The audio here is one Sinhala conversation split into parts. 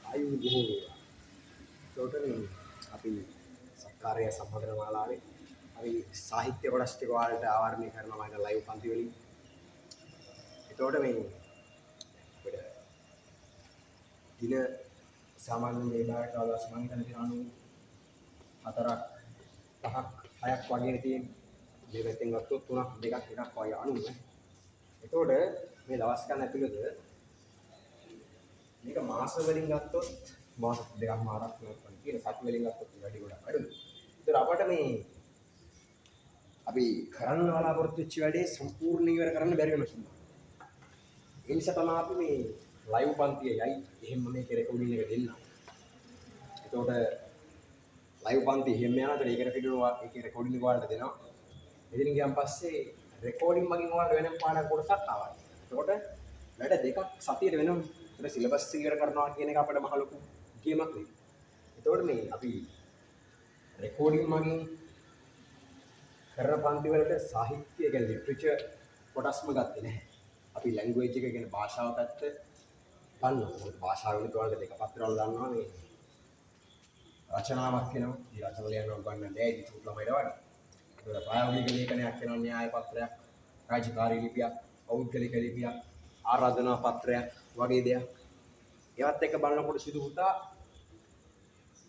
ආයු බොහෝ වේවා. එතකොට මේ අපි සත්කාරය සම්මන්ත්‍රණ මාලාවේ අපි සාහිත්‍ය කොටස් ටික ඔයාලට ආවරණය කරනවා මම ලයිව් පන්ති වලින්. එතකොට මේ අපිට දින සාමාන්‍ය මේ භාගයට දවස් මං හිතන්නේ දින 94ක් 5ක් 6ක් වගේ තියෙන. මේ පැත්තෙන් ගත්තොත් 3ක් 2ක් 1ක් වගේ 90. එතකොට මේ දවස් ගණන් ඇතුළත මේක මාස වලින් ගත්තොත් මාස දෙකක් මාරක් තුනක් වගේ තියෙන, සති වලින් ගත්තොත් වැඩි ගොඩක් අඩුයි. ඒතර අපට මේ අපි කරන්න බලාපොරොත්තු වෙච්ච වැඩේ සම්පූර්ණ ඉවර කරන්න බැරි වෙනවා සුමා. ඒ නිසා තමයි අපි මේ ලයිව් පන්තිය යයි එහෙම මේකේ රෙකෝඩින් එක දෙන්න. එතකොට ලයිව් පන්ති එහෙම යනවා. ඒතර ඒක රෙකෝඩින් ඒකේ රෙකෝඩින් එක ඔයාලට දෙනවා. එදින ගියන් පස්සේ රෙකෝඩින් මගින් ඔයාලට වෙනම පාඩම් කොටසක් ආවා. එතකොට වැඩ දෙකක් සතියට වෙනම. ඒතර සිලබස් එක ඉවර කරනවා කියන එක අපිට මහ ලොකු ගේමක් නෙවෙයි. එතකොට මේ අපි රෙකෝඩින් මගින් කරන පන්ති වලට සාහිත්‍ය කියන්නේ ලිටරචර් කොටස්ම ගත්තේ නැහැ. අපි ලැන්ග්වේජ් එක කියන්නේ භාෂාව පැත්ත බලනවා. මොකද භාෂාව වෙනුත් ඔයාලට දෙක පත්‍රවල දන්නවා මේ රචනාවක් වෙනවා. මේ රචන ලියන්න උගන්වන්නේ නැහැ ඉතින් චූට් ළමයිට වගේ. ඒතකොට ප්‍රායෝගික ලේඛනයක් වෙනවා, න්‍යාය පත්‍රයක්, රාජකාරී ලිපියක්, පෞද්ගලික ලිපියක්, ආරාධනා පත්‍රයක් වගේ දෙයක්. ඒවත් එක්ක බලනකොට සිදු පුතා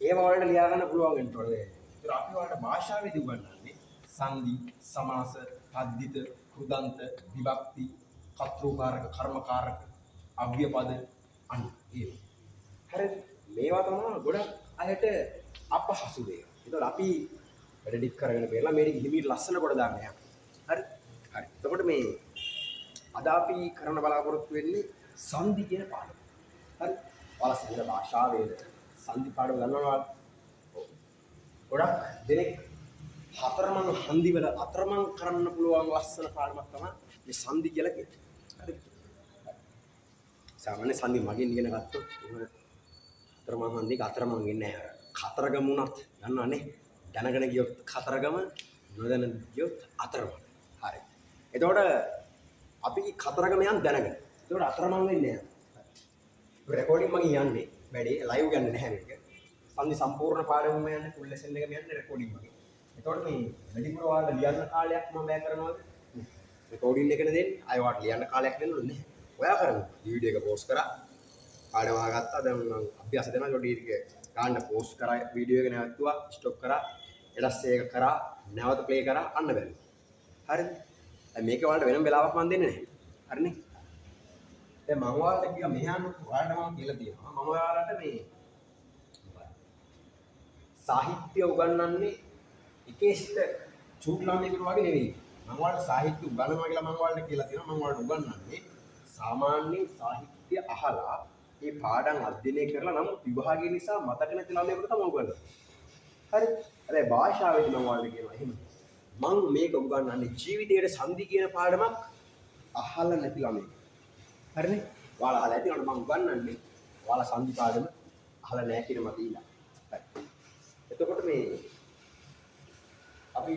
ඒව වලට ලියා ගන්න පුළුවන් වෙන්න ඕනේ. ඒතර අපි ඔයාලට භාෂාවේදී උගන්වන්නේ සංධි, සමාස, තද්දිත, කෘදන්ත, විභක්ති, කර්තෘකාරක, කර්මකාරක, අව්‍ය පද අන්න ඒවා. හරිද? මේවා තමයි ගොඩක් අයට අපහසු දේවල්. ඒතකොට අපි වැඩ ටික කරගෙන පෙරලා මේ ටික හිමීට ලස්සන කොට දාන්න යන්න. හරි? හරි. එතකොට මේ අද අපි කරන්න බලාපොරොත්තු වෙන්නේ සංධි කියන පාඩම. හරි? ඔයාලා සිංහල භාෂාවේද සංධි පාඩම දන්නවද? ඔව්. ගොඩක් දෙනෙක් හතරමං හන්දි වල අතරමං කරන්න පුළුවන් ලස්සන පාඩමක් තමයි මේ සංධි කියලා කියන්නේ. හරිද? සාමාන්‍ය සංධි මගෙන් ඉගෙන ගත්තොත් එහෙම අතරමං හන්දි එක අතරමං වෙන්නේ නැහැ. අර කතරගම වුණත් දන්නවනේ. දැනගෙන ගියොත් කතරගම, නොදැන ගියොත් අතරමං. හරි. එතකොට අපි කතරගම යන් දැනගෙන. එතකොට අතරමං වෙන්නේ නැහැ. රෙකෝඩින් මගින් යන්නේ වැඩේ, ලයිව් යන්නේ නැහැ මේක. සංධි සම්පූර්ණ පාඩමම යන්නේ, ෆුල් ලෙසන් එකම යන්නේ රෙකෝඩින් මගින්. එතකොට මේ වැඩිපුර ඔයාලට ලියන්න කාලයක් මම වැය කරනවද? රෙකෝඩින් එකනේ දෙන්නේ. ආයෙ ඔයාලට ලියන්න කාලයක් දෙන්න ඕනේ නැහැ. ඔයා කරමු. වීඩියෝ එක පෝස්ට් කරා. පාඩම අහගත්තා. දැන් මම අභ්‍යාස දෙනවා. ඒකට ටික ගන්න පෝස්ට් කරා, වීඩියෝ එක නැවතුවා, ස්ටොප් කරා. ඊට පස්සේ ඒක කරා, නැවත ප්ලේ කරා, අන්න බැලුවා. හරිද? දැන් මේක ඔයාලට වෙනම වෙලාවක් මම දෙන්නේ නැහැ. හරිනේ? දැන් මම ඔයාලට කිව්වා මෙහාන ඔයාලට මම කියලා තියෙනවා. මම ඔයාලට මේ සාහිත්‍ය උගන්වන්නේ එකේ සිට චූට් ළමයෙකුට වගේ නෙවෙයි. මම ඔයාලට සාහිත්‍ය උගන්වනවා කියලා මම ඔයාලට කියලා තියෙනවා. මම ඔයාලට උගන්වන්නේ සාමාන්‍ය සාහිත්‍ය අහලා මේ පාඩම් අධ්‍යයනය කරලා නමුත් විභාගය නිසා මතක නැති ළමයෙකුට තමයි උගන්වන්නේ. හරි? හැබැයි භාෂාවේදී මම ඔයාලට කියනවා එහෙම. මං මේක උගන්වන්නේ ජීවිතේට සංධි කියන පාඩමක් අහලා නැති ළමයෙක්. හරිනේ? ඔයාලා අහලා ඇති නේද මං උගන්වන්නේ ඔයාලා සංධි පාඩම අහලා නැහැ කියන මත ඊළඟ. හරි. එතකොට මේ අපි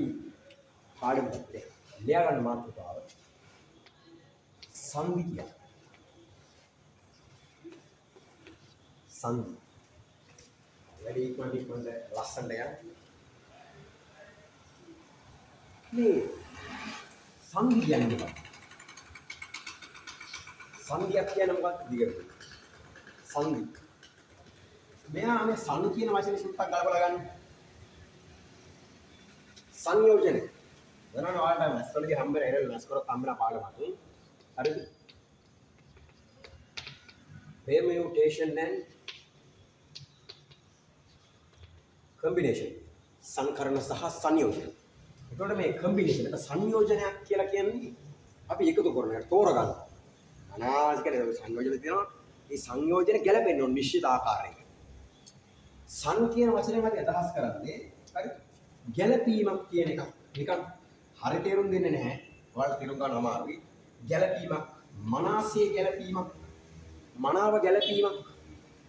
පාඩම ලියා ගන්න මාතෘකාව සංධි කියලා. සංධි. වැඩි ඉක්මනට ඉක්මනට ලස්සනට යන්න. මේ සංධි කියන්නේ මොකක්ද? සංධියක් කියන්නේ මොකක්ද? දිගට. සංධි. මෙයා මේ සං කියන වචනේ සුට්ටක් ගලපලා ගන්න. සංයෝජන. දන්නවනේ ඔයාලට මැස් වලදී හම්බ වෙන එරල් මැස් කරොත් හම්බ වෙන පාඩමක්. හරිද? Permutation and combination. සංකරණ සහ සංයෝජන. එතකොට මේ කම්බිනේෂන් එක සංයෝජනයක් කියලා කියන්නේ අපි එකතු කරන එක, තෝරගන්න. අනාස් කියන්නේ සංයෝජන තියෙනවා. මේ සංයෝජන ගැලපෙන්න ඕන නිශ්චිත ආකාරයකට. සං කියන වචනේ අපි අදහස් කරන්නේ හරි ගැලපීමක් කියන එකක්. නිකන් හරි තේරුම් දෙන්නේ නැහැ. ඔයාලට තේරුම් ගන්න අමාරුයි. ගැලපීමක්, මනසේ ගැලපීමක්, මනාව ගැලපීමක්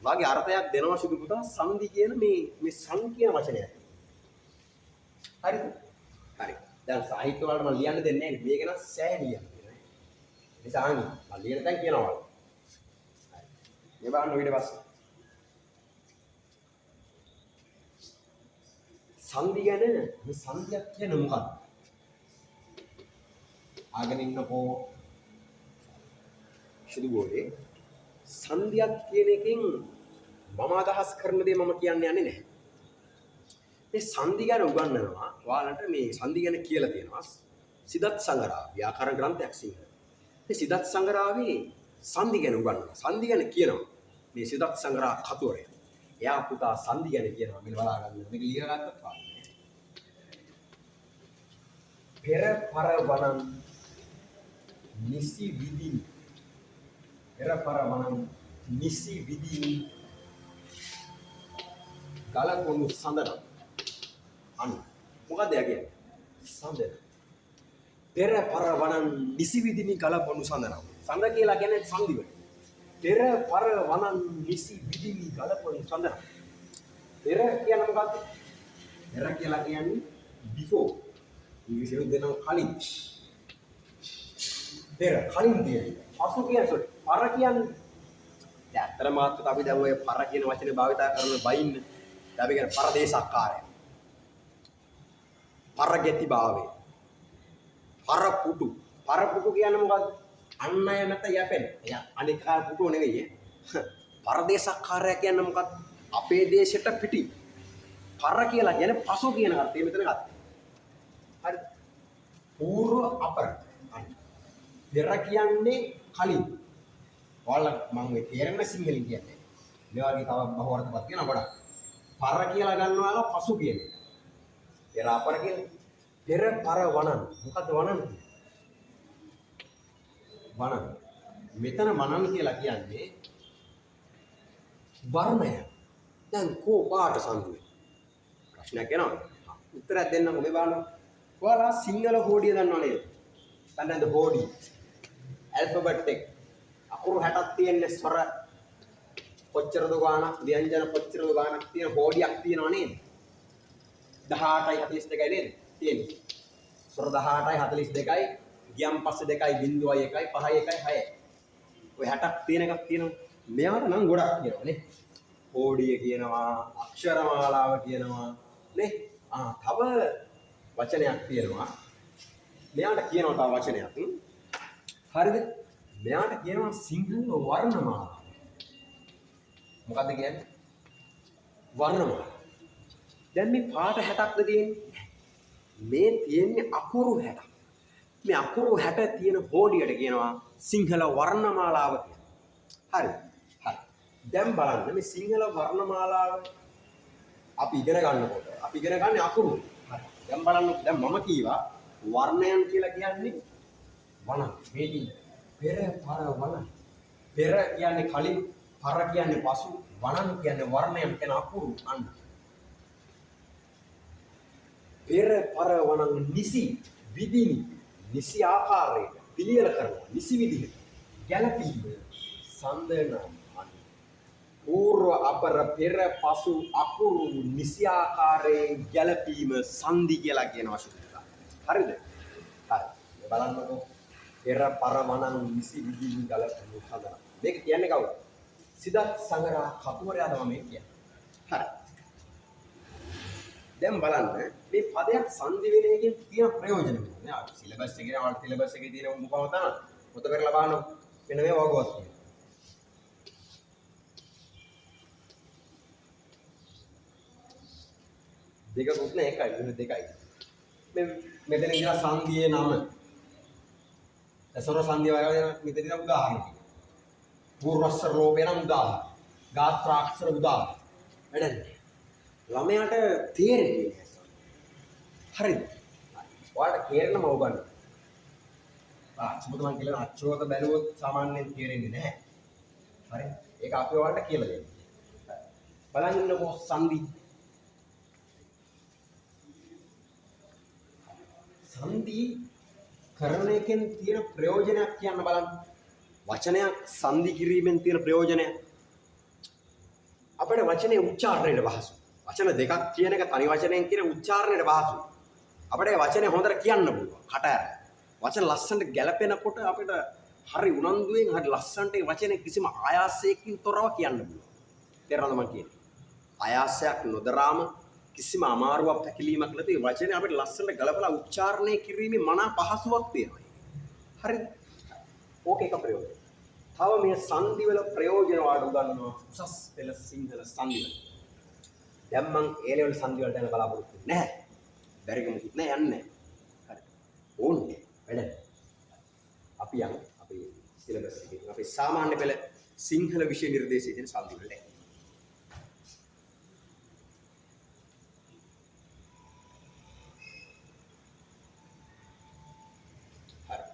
වගේ අර්ථයක් දෙනවා සුදු පුතා සංධි කියන මේ මේ සං කියන වචනය. හරිද? හරි. දැන් සාහිත්‍ය වලට මම ලියන්න දෙන්නේ නැහැ. මේක නම් සෑ ලියන්න තියෙනවා. ඒ නිසා මම ලියන තැන් කියනවා ඔයාලට. හරි. මේ බලන්න ඊට පස්සේ සංධි ගැන මේ සංධියක් කියන්නේ මොකක්ද? ආගෙන ඉන්නකෝ සුදු බෝලේ සංධියක් කියන එකෙන් මම අදහස් කරන දේ මම කියන්න යන්නේ නැහැ. මේ සංධි ගැන උගන්වනවා ඔයාලට මේ සංධි ගැන කියලා තියෙනවා සිදත් සංගරාව ව්‍යාකරණ ග්‍රන්ථයක් සිංහල. මේ සිදත් සංගරාවේ සංධි ගැන උගන්වනවා. සංධි ගැන කියනවා මේ සිදත් සංගරා කතුවරයා. එයා පුතා සංධි ගැන කියනවා. මෙන්න බලා ගන්න. මේක ලියා ගත්තත් පාඩම. පෙර පර වනන් නිසි විදින් පෙර පර වනන් නිසි විදින් ගලකොණු සඳන. අන්න මොකද්ද එයා කියන්නේ? සඳන. පෙර පර වනන් නිසි විදින් ගලකොණු සඳන. සඳ කියලා කියන්නේ සංධි වල. පෙර පර වනන් නිසි විදින් ගලකොණු සඳන. පෙර කියන්නේ මොකද්ද? පෙර කියලා කියන්නේ before. ඉංග්‍රීසියෙන් දෙනවා කලින්. පෙර කලින් තියෙන. පසු කියන්නේ සෝරි පර කියන්නේ දැන් ඇත්තටම මාත් අපි දැන් ඔය පර කියන වචනේ භාවිතා කරන බයින්න. දැන් අපි කියන්නේ පරදේශක්කාරය. පරගැති භාවය. පරපුටු. පරපුටු කියන්නේ මොකද්ද? අන් අය නැත යැපෙන. එයා අනික් අය පුටුව නෙවෙයි ඈ. පරදේශක්කාරය කියන්නේ මොකද්ද? අපේ දේශෙට පිටි. පර කියලා කියන්නේ පසු කියන අර්ථය මෙතන ගත්තා. හරි. පූර්ව අපර. අන්න. පෙර කියන්නේ කලින්. ඔයාලා මම මේ තේරෙන සිංහලෙන් කියන්නේ. මේ වගේ තව බහුව අර්ථපත් තියෙනවා ගොඩක්. පර කියලා ගන්නවා පසු කියන එක. පෙර අපර කියලා. පෙර පර වනන්. මොකද්ද වනන් කියන්නේ? වනන්. මෙතන වනන් කියලා කියන්නේ වර්ණය. දැන් කෝ පාට සංදුවේ? ප්‍රශ්නයක් එනවා. උත්තරයක් දෙන්නකෝ මේ බලන්න. ඔයාලා සිංහල හෝඩිය දන්නව නේද? දන්නේ නැද්ද හෝඩිය? ඇල්ෆබෙට් එක. අකුරු 60ක් තියෙන ස්වර කොච්චරද ගාණක් ව්‍යංජන කොච්චරද ගාණක් තියෙන හෝඩියක් තියෙනව නේද? 18යි 42යි නේද? තියෙන්නේ. ස්වර 18යි 42යි ගියන් පස්සේ 2යි 0යි 1යි 5යි 1යි 6යි. ඔය 60ක් තියෙන එකක් තියෙනවා. මෙයාට නම් ගොඩක් තියෙනවා නේ. හෝඩිය කියනවා, අක්ෂරමාලාව කියනවා නේ. ආ තව වචනයක් තියෙනවා. මෙයාට කියනවා තව වචනයක්. හරිද? මෙයාට කියනවා සිංහල වර්ණමාලාව. මොකද්ද කියන්නේ? වර්ණමාලා. දැන් මේ පාට 60ක්ද තියෙන්නේ? මේ තියෙන්නේ අකුරු 60ක්. මේ අකුරු 60 තියෙන හෝඩියට කියනවා සිංහල වර්ණමාලාව කියලා. හරි. හරි. දැන් බලන්න මේ සිංහල වර්ණමාලාව අපි ඉගෙන ගන්නකොට අපි ඉගෙන ගන්න අකුරු. හරි. දැන් බලන්න දැන් මම කීවා වර්ණයන් කියලා කියන්නේ වණන්. මේ තියෙන්නේ පෙර පර වණන්. පෙර කියන්නේ කලින්, පර කියන්නේ පසු, වණන් කියන්නේ වර්ණයන් කියන අකුරු. අන්න. පෙර පර වණන් නිසි විදිනි නිසි ආකාරයට පිළියෙල කරනවා නිසි විදිහට ගැළපීම සන්දන. අන්න. පූර්ව අපර පෙර පසු අකුරු නිසි ආකාරයෙන් ගැළපීම සන්ධි කියලා කියනවා සුදුතා. හරිද? හරි. මේ බලන්නකෝ. පෙර පර වණන් නිසි විදිහින් ගැළපීම සඳන. මේක කියන්නේ කවුද? සිදත් සංගරා කතුවරයා තමයි මේ කියන්නේ. හරි. දැන් බලන්න මේ පදයක් සංධි වෙන එකෙන් තියෙන ප්‍රයෝජන මොනවද? නේ අපි සිලබස් එකේ නේ සිලබස් එකේ තියෙන මුකම තමයි. පොත පෙරලා බලන්න වෙන මේ වගුවක් තියෙනවා. දෙකකුත් නෑ එකයි වෙන දෙකයි. මේ මෙතන ඉඳලා සංධියේ නම. දසර සංධිය වගේ මෙතන ඉඳලා උදාහරණ ටික. පූර්වස්තර ලෝපේ නම් උදාහරණ. ගාත්‍රාක්ෂර උදාහරණ. වැඩක් නෑ. ළමයාට තේරෙන්නේ නෑ. හරිද? ඔයාලට තේරෙනම උගන්න. අච්චුමත මං කියලා අච්චුවත බැලුවොත් සාමාන්‍යයෙන් තේරෙන්නේ නැහැ. හරි? ඒක අපි ඔයාලට කියලා දෙන්න. බලන් ඉන්නකෝ සංධි. සංධි කරන එකෙන් තියෙන ප්‍රයෝජනයක් කියන්න බලන්න. වචනයක් සංධි කිරීමෙන් තියෙන ප්‍රයෝජනය අපේ වචනේ උච්චාරණයට පහසුයි. වචන දෙකක් කියන එක තනි වචනයෙන් කියන උච්චාරණයට පහසුයි. අපිට ඒ වචනේ හොඳට කියන්න පුළුවන්. කට ඇර. වචන ලස්සනට ගැලපෙනකොට අපිට හරි උනන්දුවෙන් හරි ලස්සනට ඒ වචනේ කිසිම ආයාසයකින් තොරව කියන්න පුළුවන්. තේරෙනවද මං කියන්නේ? ආයාසයක් නොදරාම කිසිම අමාරුවක් පැකිලීමක් නැති වචනේ අපිට ලස්සනට ගලපලා උච්චාරණය කිරීමේ මනා පහසුවක් තියෙනවා. හරිද? ඕක එක ප්‍රයෝජන. තව මේ සංධි වල ප්‍රයෝජන වාට උගන්වනවා උසස් පෙළ සිංහල සංධි වල. දැන් මං ඒ ලෙවල් සංධි වලට යන බලාපොරොත්තු නැහැ. බැරික මුකුත් නෑ යන්නේ. හරි. ඕන්නේ වැඩ. අපි යමු අපේ සිලබස් එකේ. අපේ සාමාන්‍ය පෙළ සිංහල විෂය නිර්දේශයේ තියෙන සංධි වලට. හරි.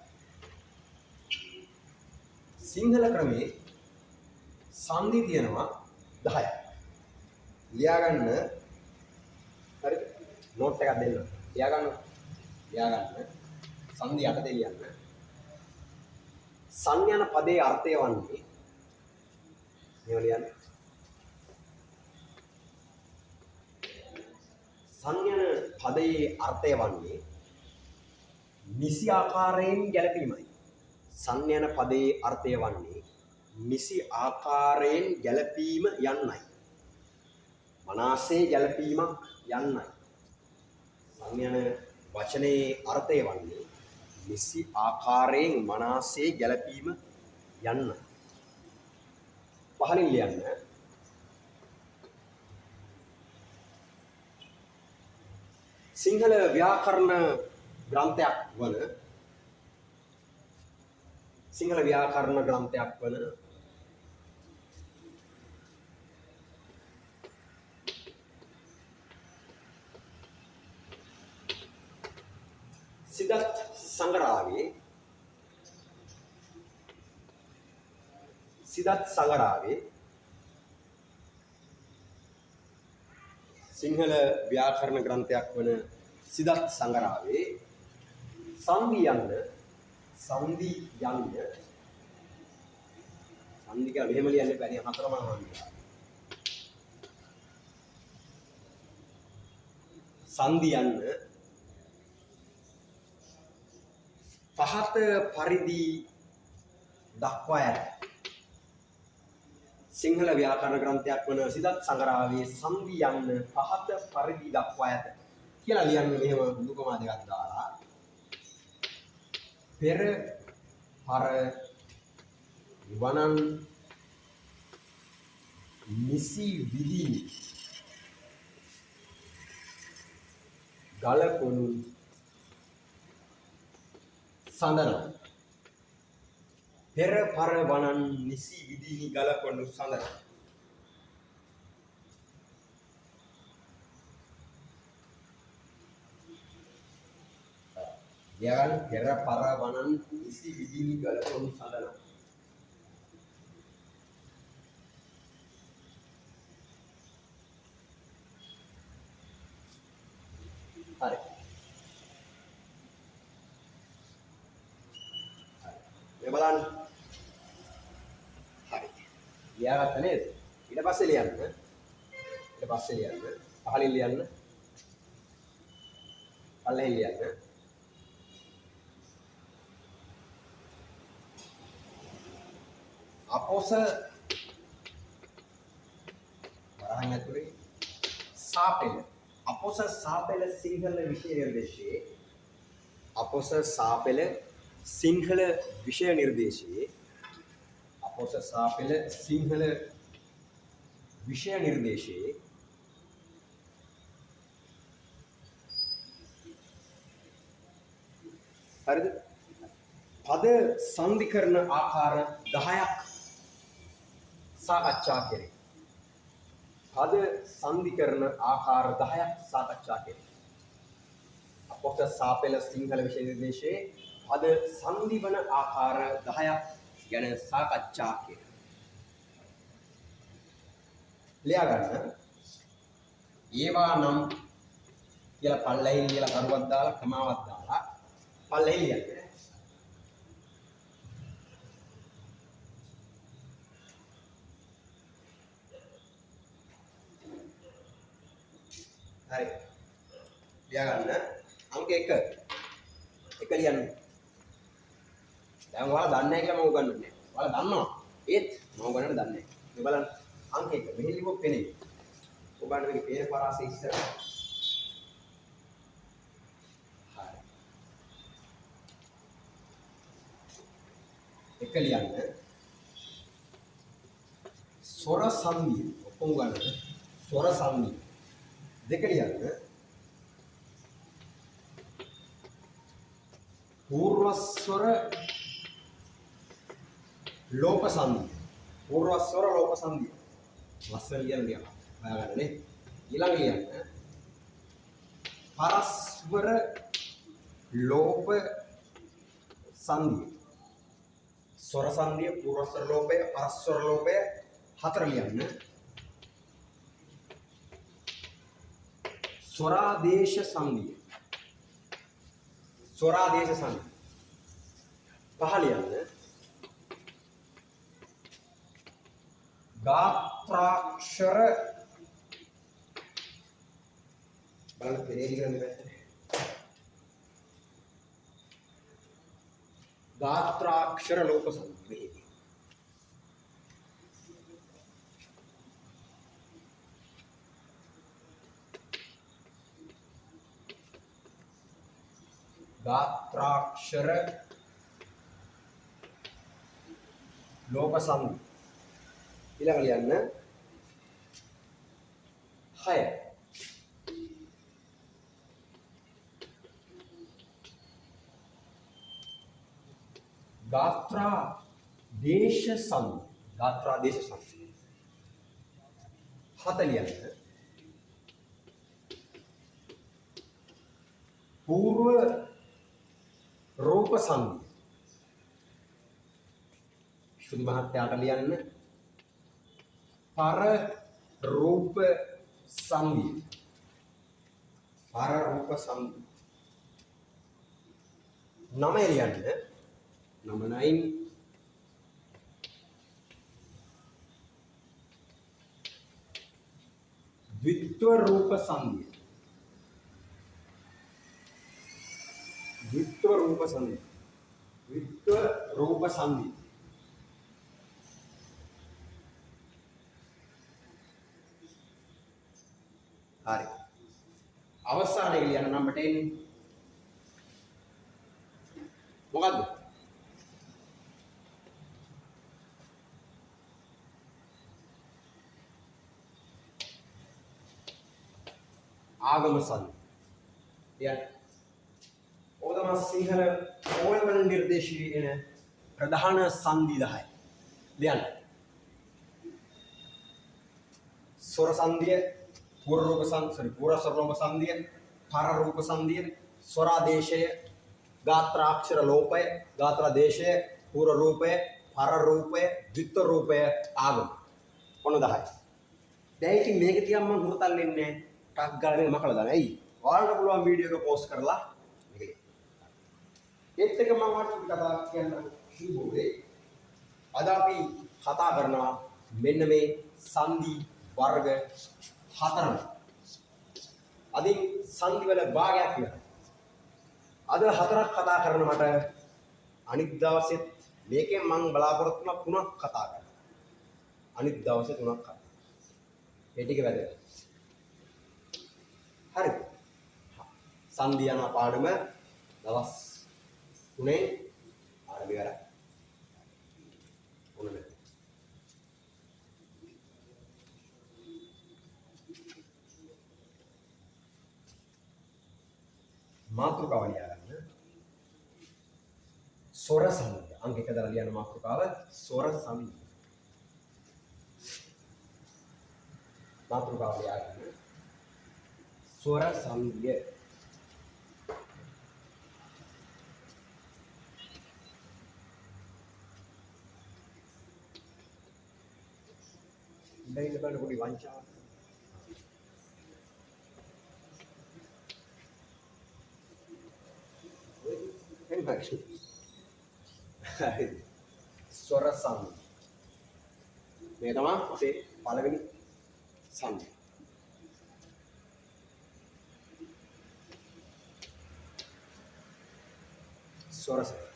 සිංහල ක්‍රමේ සංධි තියෙනවා 10ක්. ලියාගන්න. හරිද? නෝට් එකක් දෙන්න. ලියාගන්න. ලියාගන්න. සංධි යටතේ ලියන්න. සන් යන පදයේ අර්ථය වන්නේ මේව ලියන්න. සන් යන පදයේ අර්ථය වන්නේ නිසි ආකාරයෙන් ගැලපීමයි. සන් යන පදයේ අර්ථය වන්නේ නිසි ආකාරයෙන් ගැලපීම යන්නයි. මනාසේ ගැලපීමක් යන්නයි. සන් යන වචනයේ අර්ථය වන්නේ නිසි ආකාරයෙන් මනාසේ ගැලපීම යන්නයි. පහලින් ලියන්න. සිංහල ව්‍යාකරණ ග්‍රන්ථයක් වන සිංහල ව්‍යාකරණ ග්‍රන්ථයක් වන සිදත් සංගරාවේ සිදත් සංගරාවේ සිංහල ව්‍යාකරණ ග්‍රන්ථයක් වන සිදත් සංගරාවේ සංධි යන්න සංධි යන්න සංධි කියලා මෙහෙම ලියන්න බැරි හතරම අහන්න. සංධි යන්න පහත පරිදි දක්වා ඇත. සිංහල ව්‍යාකරණ ග්‍රන්ථයක් වන සිදත් සංගරාවේ සංධි යන්න පහත පරිදි දක්වා ඇත කියලා ලියන්න. මෙහෙම බුදුකමා දෙකක් දාලා පෙර පර වනන් නිසි විදි ගලපනු සඳන. පෙර පර වනන් නිසි විදිහි ගලපනු සඳන. ලියාගන්න. පෙර පර වනන් නිසි විදිහි ගලපනු සඳන. හරි. මේ බලන්න. හරි. ලියාගත්ත නේද? ඊට පස්සේ ලියන්න. ඊට පස්සේ ලියන්න. පහලින් ලියන්න. පල්ලෙන් ලියන්න. අපොස වරහන් ඇතුලේ සාපෙල අපොස සාපෙල සිංහල විෂය නිර්දේශයේ අපොස සාපෙල සිංහල විෂය නිර්දේශයේ අපොස සාපෙල සිංහල විෂය නිර්දේශයේ හරිද? පද සංධි කරන ආකාර 10ක් සාකච්ඡා කෙරේ. පද සංධි කරන ආකාර 10ක් සාකච්ඡා කෙරේ. අපොස සාපෙල සිංහල විෂය නිර්දේශයේ පද සංධි වන ආකාර 10ක් ගැන සාකච්ඡා කෙරේ. ලියා ගන්න. ඒවා නම් කියලා පල්ලෙහින් ලියලා කරුවක් දාලා කමාවක් දාලා පල්ලෙහින් ලියන්න. හරි. ලියා ගන්න. අංක 1. 1 ලියන්න. දැන් ඔයාලා දන්නේ නැහැ කියලා මම උගන්වන්නේ. ඔයාලා දන්නවා. ඒත් මම උගන්වන්න දන්නේ නැහැ. මේ බලන්න. අංක 1. මෙහෙ ලිව්වොත් පෙනේ. ඔබ බලන්න මේකේ පේන පරාසය ඉස්සර. එක ලියන්න ස්වර සංධිය. ඔක්කොම ගන්න. ස්වර සංධිය. දෙක ලියන්න පූර්වස්වර ලෝප සංධිය. පූර්වස්වර ලෝප සංධිය. ලස්සන ලියන්න ලියන්න. හොයාගන්න නේ. ඊළඟ ලියන්න පරස්වර ලෝප සංධිය. ස්වර සංධිය, පූර්වස්වර ලෝපය, පරස්වර ලෝපය. හතර ලියන්න ස්වරාදේශ සංධිය. ස්වරාදේශ සංධිය. පහ ලියන්න ගාත්‍රාක්ෂර බලන්න පෙරේලි කරන්න පැත්තට. ගාත්‍රාක්ෂර ලෝප සංධිය. ගාත්‍රාක්ෂර ලෝප සංධි. ඊළඟ ලියන්න 6 ගාත්‍රා දේශ සංධි. ගාත්‍රා දේශ සංධි. හත ලියන්න පූර්ව රූප සංධිය. ශ්‍රුති මහත්තයාට ලියන්න පර රූප සංධිය. පර රූප සංධිය. නවය ලියන්න නම 9 ද්විත්ව රූප සංධිය. ද්විත්ව රූප සංධිය. ද්විත්ව රූප සංධිය. හරි. අවසාන එක ලියන්න නම්බර් 10. මොකද්ද? ආගම සංධි. ලියන්න. ඔය තමයි සිංහල ඕලෙවල් නිර්දේශයේ එන ප්‍රධාන සංධි 10. ලියන්න. ස්වර සංධිය, පූර්ව රූප සංධි, සෝරි පූර්ව ස්වර රූප සංධිය, පර රූප සංධිය, ස්වරාදේශය, ගාත්‍රාක්ෂර ලෝපය, ගාත්‍රාදේශය, පූර්ව රූපය, පර රූපය, ද්විත්ව රූපය, ආගම. ඔන්න 10. දැන් ඉතින් මේක තියම් මං හුරතල් වෙන්නේ නැහැ. ටක් ගාලා මේක මකලා දාන්න. ඇයි? ඔයාලට පුළුවන් වීඩියෝ එක පෝස්ට් කරලා මේක ලියන්න. ඒත් එක මම ඔයාලට පොඩි කතාවක් කියන්න ශුභ වේ. අද අපි කතා කරනවා මෙන්න මේ සංධි වර්ග හතරම. අදින් සංධි වල භාගයක් ඉවරයි. අද හතරක් කතා කරන මට අනිත් දවසෙත් මේකෙන් මං බලාපොරොත්තු වුණා තුනක් කතා කරන්න. අනිත් දවසේ තුනක් කතා. මේ ටික වැදගත්. හරිද? සංධි යන පාඩම දවස් තුනෙන් පාඩම ඉවරයි. ඔන්න නේද? මාතෘකාව ලියා ගන්න. ස්වර සංධිය. අංක 1 දාලා ලියන මාතෘකාව ස්වර සංධිය. මාතෘකාව ලියා ගන්න. ස්වර සංධිය. ඉඳ ඉන්න බලන්න පොඩි වංචාවක්. හරි. ස්වර සංධි. මේ තමයි අපේ පළවෙනි සංධිය. ස්වර සංධි.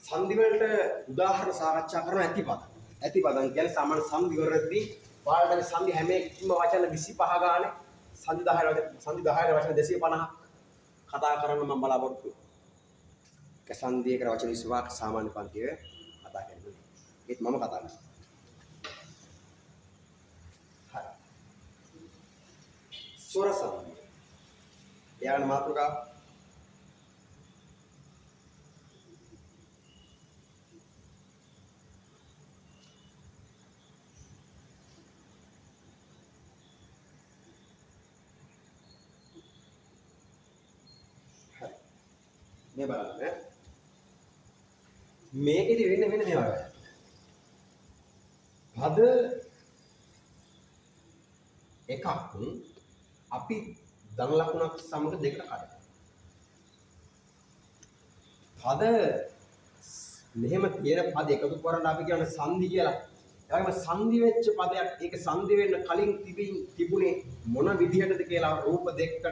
සංධි වලට උදාහරණ සාකච්ඡා කරන ඇතිපදම්. ඇතිපදම් කියන්නේ සාමාන්‍ය සංධි වලදී ඔයාලට මේ සංධි හැම එකකින්ම වචන 25 ගානේ සංධි 10 වචන සංධි 10 වචන 250ක් කතා කරන්න මම බලාපොරොත්තු වෙනවා. එක සංධියකට වචන 25ක් සාමාන්‍ය පන්තියේ කතා කරන්නේ. ඒත් මම කතා කරනවා. හරි. ස්වර සංධිය. ලියාගන්න මාතෘකාව. හරි. මේ බලන්න. මේකෙදි වෙන්නේ මෙන්න මේ වගේ. පද එකක් අපි ධන ලකුණක් සමග දෙකට කඩනවා. පද මෙහෙම තියෙන පද එකතු කරලා අපි කියන්නේ සංධි කියලා. ඒ වගේම සංධි වෙච්ච පදයක් ඒක සංධි වෙන්න කලින් තිබුණේ මොන විදිහටද කියලා රූප දෙකකට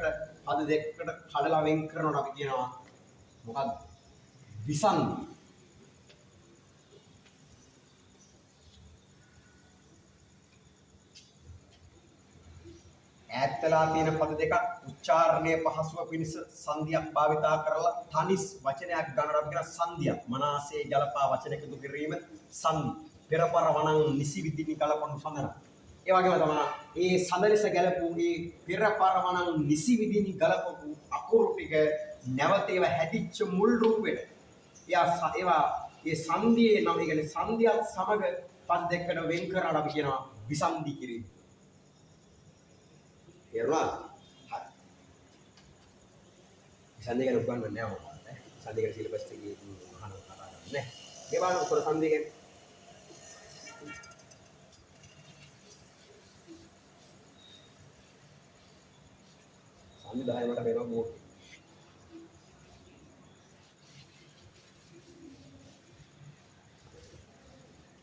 පද දෙකකට කඩලා වෙන් කරනකොට අපි කියනවා මොකද්ද? විසන්ධි. ඈත් වෙලා තියෙන පද දෙකක් උච්චාරණය පහසුව පිණිස සංධියක් භාවිතා කරලා තනිස් වචනයක් ගන්නට අපි කියන සංධියක්. මනාසේ ගලපා වචන එකතු කිරීම සංධි. පෙරපර වණන් නිසි විදිනි ගලපනු සඳන. ඒ වගේම තමයි ඒ සඳලෙස ගැලපූ ඒ පෙරපර වණන් නිසි විදිනි ගලපපු අකුරු ටික නැවත ඒවා හැදිච්ච මුල් රූපෙට ඒවා ඒ සංධියේ නම් ඒ කියන්නේ සංධියත් සමග පද දෙකකට වෙන් කරලා අපි කියනවා විසන්ධි කිරීම. තේරුණාද? හරි. විසන්ධි ගැන උගන්වන්නේ නැහැ මම. විසන්ධි ගැන සිලබස් එකේ අහන කතා කරන්නේ නැහැ. මේ බලන්න උතර සංධිය ගැන. සංධි 10 මට වෙනවා බෝඩ්.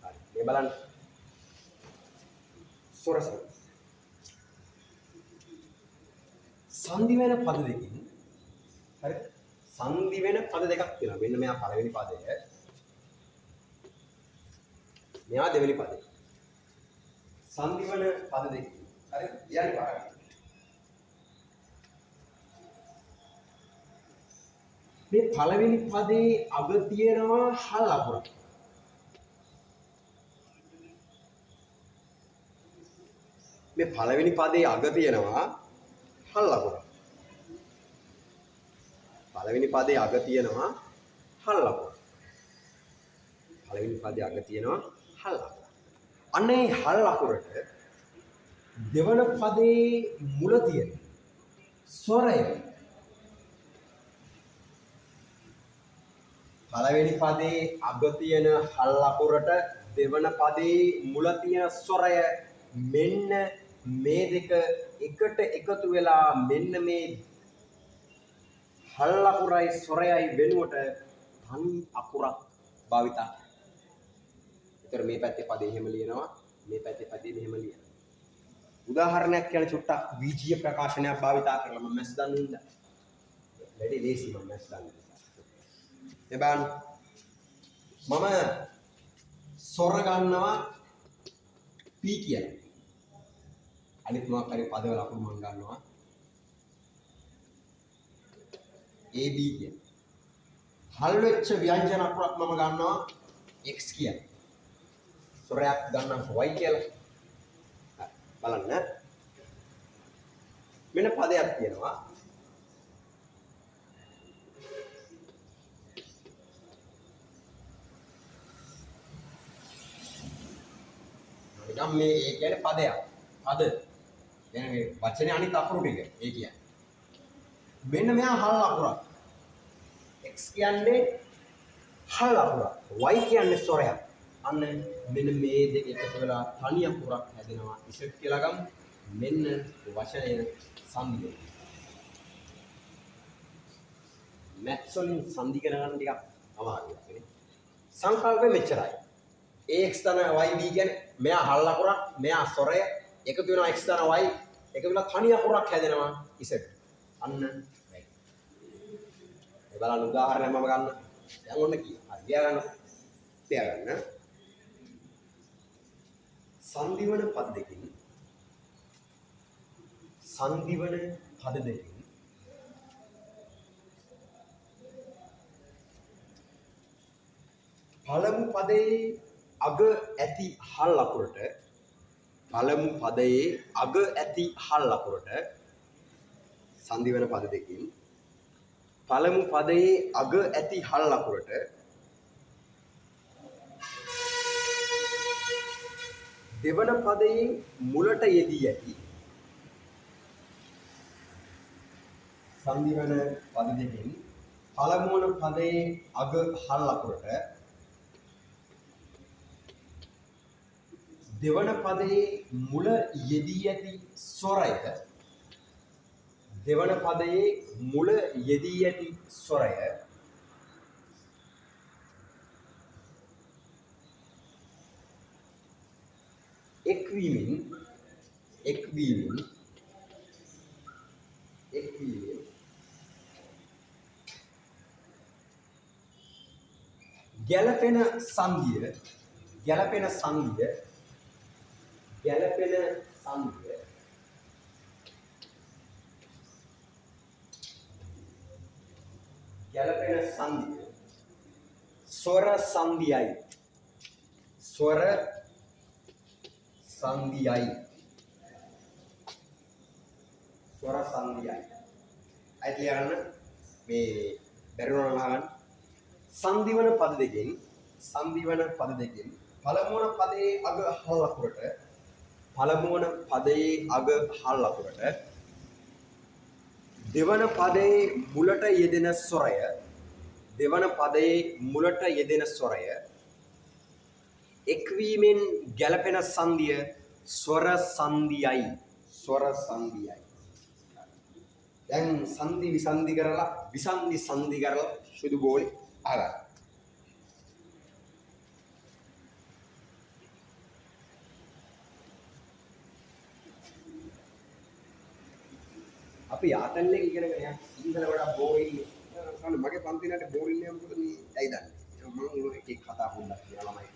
හරි. මේ බලන්න. ස්වර සංධි. සංධි වෙන පද දෙකකින් හරි සංධි වෙන පද දෙකක් තියෙනවා. මෙන්න මෙයා පළවෙනි පදය. මෙයා දෙවෙනි පදය. සංධි වෙන පද දෙකකින් හරි ලියන්න බලන්න. මේ පළවෙනි පදේ අග තියෙනවා හල් අකුරක්. මේ පළවෙනි පදේ අග තියෙනවා හල් අකුරක්. පළවෙනි පදේ අග තියෙනවා හල් අකුරක්. පළවෙනි පදේ අග තියෙනවා හල් අකුරක්. අන්න ඒ හල් අකුරට දෙවන පදේ මුල තියෙන ස්වරය පළවෙනි පදේ අග තියෙන හල් අකුරට දෙවන පදේ මුල තියෙන ස්වරය මෙන්න මේ දෙක එකට එකතු වෙලා මෙන්න මේ හල් අකුරයි ස්වරයයි වෙනුවට තනි අකුරක් භාවිතා කරනවා. ඒතර මේ පැත්තේ පදේ එහෙම ලියනවා, මේ පැත්තේ පදේ මෙහෙම ලියනවා. උදාහරණයක් කියන චුට්ටක් වීජීය ප්‍රකාශනයක් භාවිතා කරලා මම මැස් දන්න හින්දා. වැඩි ලේසි මම මැස් දන්න නිසා. මේ බලන්න. මම ස්වර ගන්නවා P කියලා. අනිත් මොකක් හරි පදවල අකුරු මම ගන්නවා A B කියලා. හල් වෙච්ච ව්‍යංජන අකුරක් මම ගන්නවා X කියලා. ස්වරයක් ගන්නම් Y කියලා. හරි බලන්න. මෙන්න පදයක් තියෙනවා. නිකන් මේ ඒ කියන්නේ පදයක්. පද. කියන්නේ මේ වචනේ අනිත් අකුරු ටික ඒ කියන්නේ. මෙන්න මෙයා හල් අකුරක්. X කියන්නේ හල් අකුරක්. Y කියන්නේ ස්වරයක්. අන්න මෙන්න මේ දෙක එකතු වෙලා තනි අකුරක් හැදෙනවා. Z කියලා ගමු. මෙන්න වචනය සංධි වෙනවා. මැත්ස් වලින් සංධි කරගන්න ටිකක් අමාරුයි නේ. සංකල්පෙ මෙච්චරයි. AX ධන YB කියන්නේ මෙයා හල් අකුරක්, මෙයා ස්වරය එකතු වෙනවා X ධන Y එකතු වෙලා තනි අකුරක් හැදෙනවා Z. අන්න right. මේ බලන්න උදාහරණයක් මම ගන්න. දැන් ඔන්න කිය. හරි ලියා ගන්න. ලියා ගන්න. සංධිවන පද දෙකකින් සංධිවන පද දෙකකින් පළමු පදයේ අග ඇති හල් අකුරට, පළමු පදයේ අග ඇති හල් අකුරට සංදි වෙන පද දෙකකින් පළමු පදයේ අග ඇති හල් අකුරට දෙවන පදයේ මුලට යෙදී ඇති සංදි වෙන පද දෙකෙන් පළමු වන පදයේ අග හල් අකුරට දෙවන පදයේ මුල යෙදී ඇති ස්වරය, දෙවන පදයේ මුල යෙදී ඇති ස්වරය එක්වීමෙන් එක්වීමෙන් එක්වීමෙන් ගැලපෙන සංධිය, ගැලපෙන සංධිය, ගැලපෙන සංධිය ගැලපෙන සංධිය ස්වර සංධියයි, ස්වර සංධියයි, ස්වර සංධියයි. අයිත් ලියන්න මේ බැරි වුණා නම් අහගන්න. සංධි වන පද දෙකෙන්, සංධි වන පද දෙකෙන් පළමු වන පදයේ අග හල් අකුරට, පළමු වන පදයේ අග හල් අකුරට දෙවන පදයේ මුලට යෙදෙන ස්වරය, දෙවන පදයේ මුලට යෙදෙන ස්වරය එක්වීමෙන් ගැලපෙන සංධිය ස්වර සංධියයි, ස්වර සංධියයි. දැන් සංධි විසන්ධි කරලා, විසන්ධි සංධි කරලා සුදු බෝලේ අහගන්න. අපි ආතල් එක ඉගෙනගෙන යන සිංහල වඩා බෝරින් නේ. මගේ පන්ති නට බෝරින් නෑ, මොකද මේ ඇයි දන්නේ? මම උන එක එක කතා පොඩ්ඩක් කියලා ළමයි.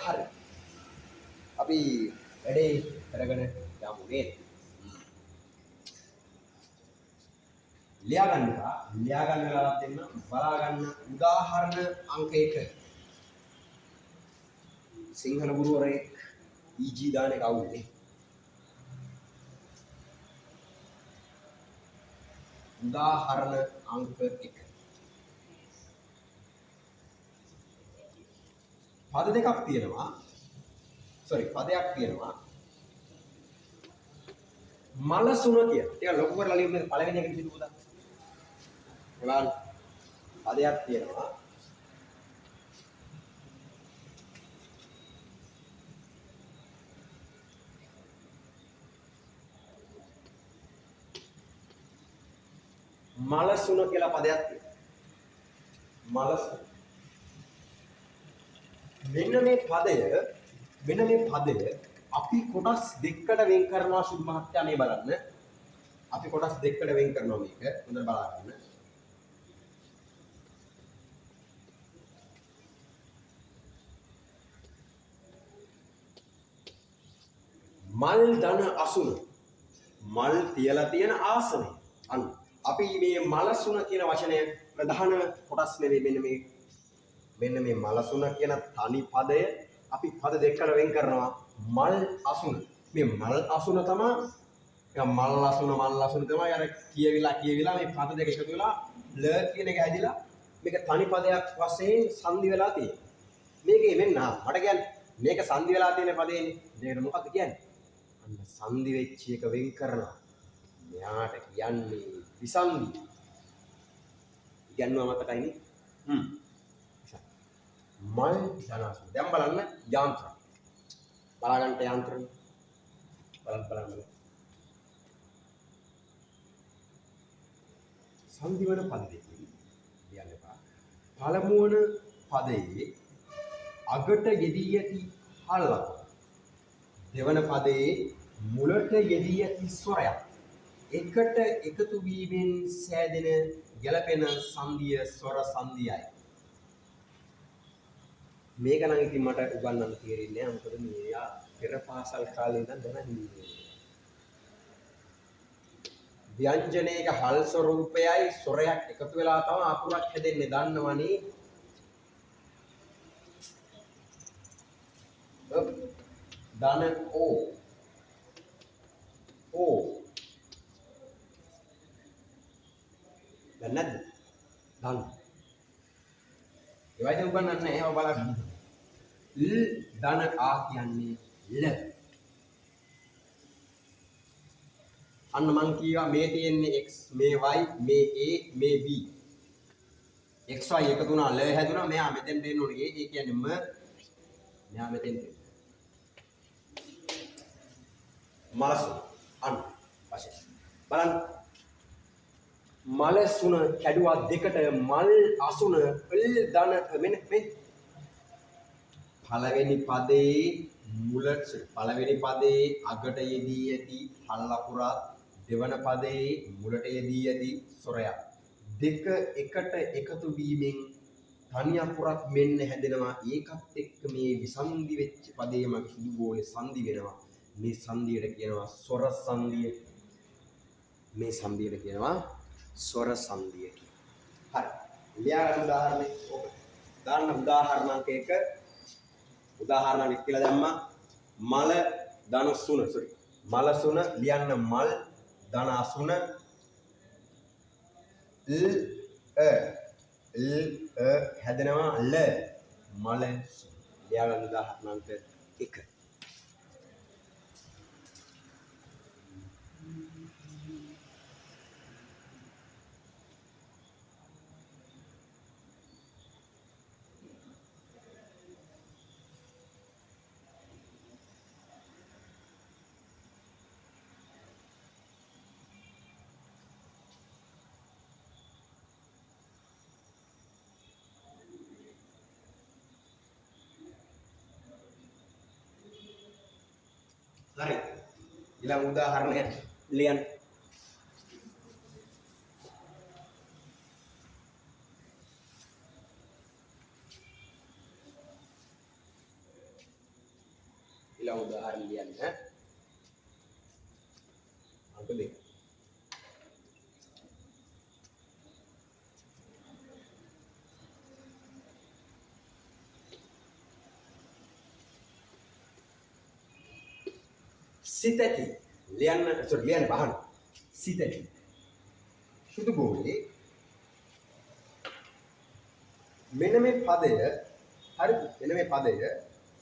හරි. අපි වැඩේ කරගෙන යමු නේද? ලියා ගන්න එපා. ලියා ගන්න වෙලාවක් දෙන්න. බලා ගන්න උදාහරණ අංක 1. සිංහල ගුරුවරයෙක් ඊජී දාන එක අවුල්නේ. උදාහරණ අංක 1. පද දෙකක් තියෙනවා. සෝරි, පදයක් තියෙනවා. මලසුන කියන. ටිකක් ලොකු කරලා ලියමු නේද? පළවෙනි එක විසිරු පුතා. බලන්න. පදයක් තියෙනවා. මලසුන කියලා පදයක් තියෙනවා. මලසුන. මෙන්න මේ පදය, මෙන්න මේ පදය අපි කොටස් දෙකකට වෙන් කරනවා සුදු මහත්තයා. මේ බලන්න. අපි කොටස් දෙකකට වෙන් කරනවා මේක. හොඳට බලා ගන්න. මල් දන අසුන, මල් තියලා තියෙන ආසනය. අන්න අපි මේ මලසුන කියන වචනය ප්‍රධාන කොටස් නෙවෙයි. මෙන්න මේ මලසුන කියන තනි පදය අපි පද දෙකකට වෙන් කරනවා. මල් අසුන. මේ මල් අසුන තමයි මල් අසුන, මල් අසුන තමයි අර කියවිලා කියවිලා මේ පද දෙක එකතු වෙලා ල කියන එක හැදිලා මේක තනි පදයක් වශයෙන් සංදි වෙලා තියෙනවා. මේකේ මෙන්න මට කියන්නේ මේක සංදි වෙලා තියෙන පදේනේ. මේකට මොකද්ද කියන්නේ? අන්න සංදි වෙච්ච එක වෙන් කරනවා. මෙයාට කියන්නේ විසන්ධි. ඉගන්නුවා මතකයිනේ. මල් ධනාසු. දැන් බලන්න යාන්ත්‍ර. බලා ගන්න යාන්ත්‍රනේ. බලන්න බලන්න. සංදි වන පද දෙකකින් ලියන්න එපා. පළමු වන පදයේ අගට යෙදී ඇති හල් අකුර, දෙවන පදයේ මුලට යෙදී ඇති ස්වරයක් එකට එකතු වීමෙන් සෑදෙන ගැලපෙන සංධිය ස්වර සංධියයි. මේක නම් ඉතින් මට උගන්වන්න තේරෙන්නේ නැහැ. මොකද මෙයා පෙර පාසල් කාලේ ඉඳන් දැනන් ඉන්නේ. ව්‍යංජනයක හල් ස්වරූපයයි ස්වරයක් එකතු වෙලා තම අකුරක් හැදෙන්නේ දන්නවනේ. ධන O O දන්නේ නැද්ද? ධන. ඒවා ඉතින් උගන්වන්නේ නැහැ. ඒවා බලා ගන්න. ල් ධන ආ කියන්නේ ල. අන්න මං කීවා මේ තියෙන්නේ x, මේ y, මේ a, මේ b. X y එකතු වුණා ල හැදුනා. මෙයා මෙතෙන්ට එන්න ඕනේ a, ඒ කියන්නේ ම. මෙයා මෙතෙන්ට එන්න. මලසුන. අන්න වශයෙන්. බලන්න. මලසුන කැඩුවා දෙකට මල් අසුන ල් ධන මෙන්න මේ පළවෙනි පදයේ මුල පළවෙනි පදයේ අගට යෙදී ඇති හල් අකුරත් දෙවන පදයේ මුලට යෙදී ඇති ස්වරයක් දෙක එකට එකතු වීමෙන් තනි අකුරක් මෙන්න හැදෙනවා. ඒකත් එක්ක මේ විසන්ධි වෙච්ච පදයේ මගේ සුදු බෝලේ සංධි වෙනවා. මේ සංධියට කියනවා ස්වර සංධිය. මේ සංධියට කියනවා ස්වර සංධිය කියලා. හරි. ලියා ගන්න උදාහරණේ. ඔක දාන්න උදාහරණ අංක 1. උදාහරණ අංක කියලා දැම්මා. මල ධන සුන සෝරි. මල සුන ලියන්න මල් ධන අසුන ල් අ ල් අ හැදෙනවා ල මල සුන. ලියා ගන්න උදාහරණ අංක 1. හරි. ඊළඟ උදාහරණය ලියන්න. ඊළඟ උදාහරණ ලියන්න. අංක 2. සිතැති ලියන්න සෝරි ලියන්න බහන්න. සිතැති සුදු බෝලේ මෙන්න මේ පදය හරිද? මෙන්න මේ පදය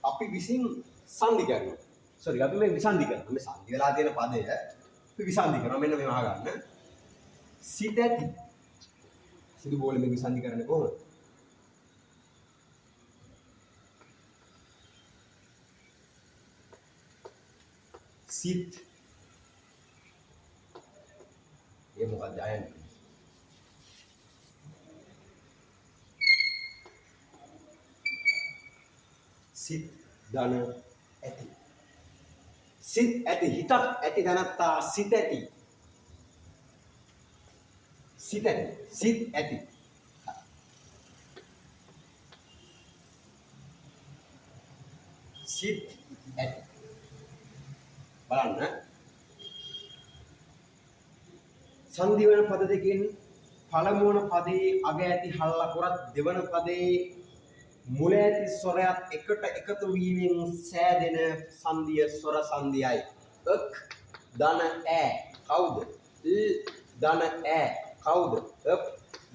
අපි විසින් සංධි කරනවා. සෝරි අපි මේ විසන්ධි කරනවා. මේ සංධි වෙලා තියෙන පදය අපි විසන්ධි කරනවා. මෙන්න මේ අහගන්න. සිතැති සුදු බෝලේ මේ විසන්ධි කරන්නේ කොහොමද? සිත් ඒ මොකක්ද අයන්නේ? සිත් ධන ඇති. සිත් ඇති හිතක් ඇති තනත්තා සිත ඇති. සිත ඇති සිත් ඇති. සිත් ඇති. බලන්න සංධි වෙන පද දෙකෙන් පළමු වන පදයේ අග ඇති හල් අකුරත් දෙවන පදයේ මුල ඇති ස්වරයත් එකට එකතු වීමෙන් සෑදෙන සංධිය ස්වර සංධියයි. අක් ධන ඈ කවුද? ල් ධන ඈ කවුද? අප්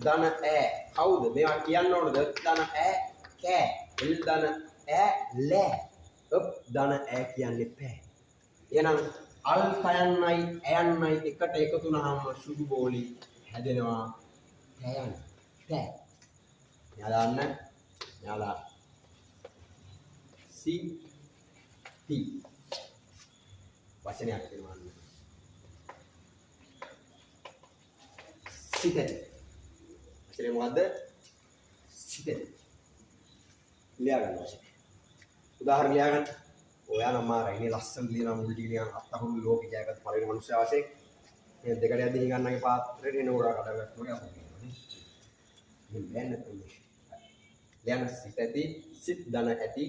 ධන ඈ කවුද? මේවා කියන්න ඕනද? අක් ධන ඈ කෑ, ල් ධන ඈ ලෑ, අප් ධන ඈ කියන්නේ පෑ. එහෙනම් අල් තයන්නයි ඇයන්නයි එකට එකතු වුනහම සුදු බෝලි හැදෙනවා තයන්න. තෑ. මෙයා දාන්න. මෙයා දාන්න. C T වචනයක් වෙනවා අන්න. සිතේ. වචනේ මොකද්ද? සිතේ. ලියා ගන්න වචනේ. උදාහරණ ලියා ගන්න. ඔයා නම් මාරයි නේ ලස්සන ලියනවා මුල් ටික නිකන් අත්තකුරු ලෝකෙ ජයගත්ත පළවෙනි මනුස්සයා වශයෙන්. මේ දෙකට යද්දි හිඟන්නගේ පාත්‍රයට එන උරා කඩගත්තා වගේ අපෝ කියනවා නේ. මේ බෑන් නැත්නම් මේ. ලියන්න සිත ඇති, සිත් ධන ඇති.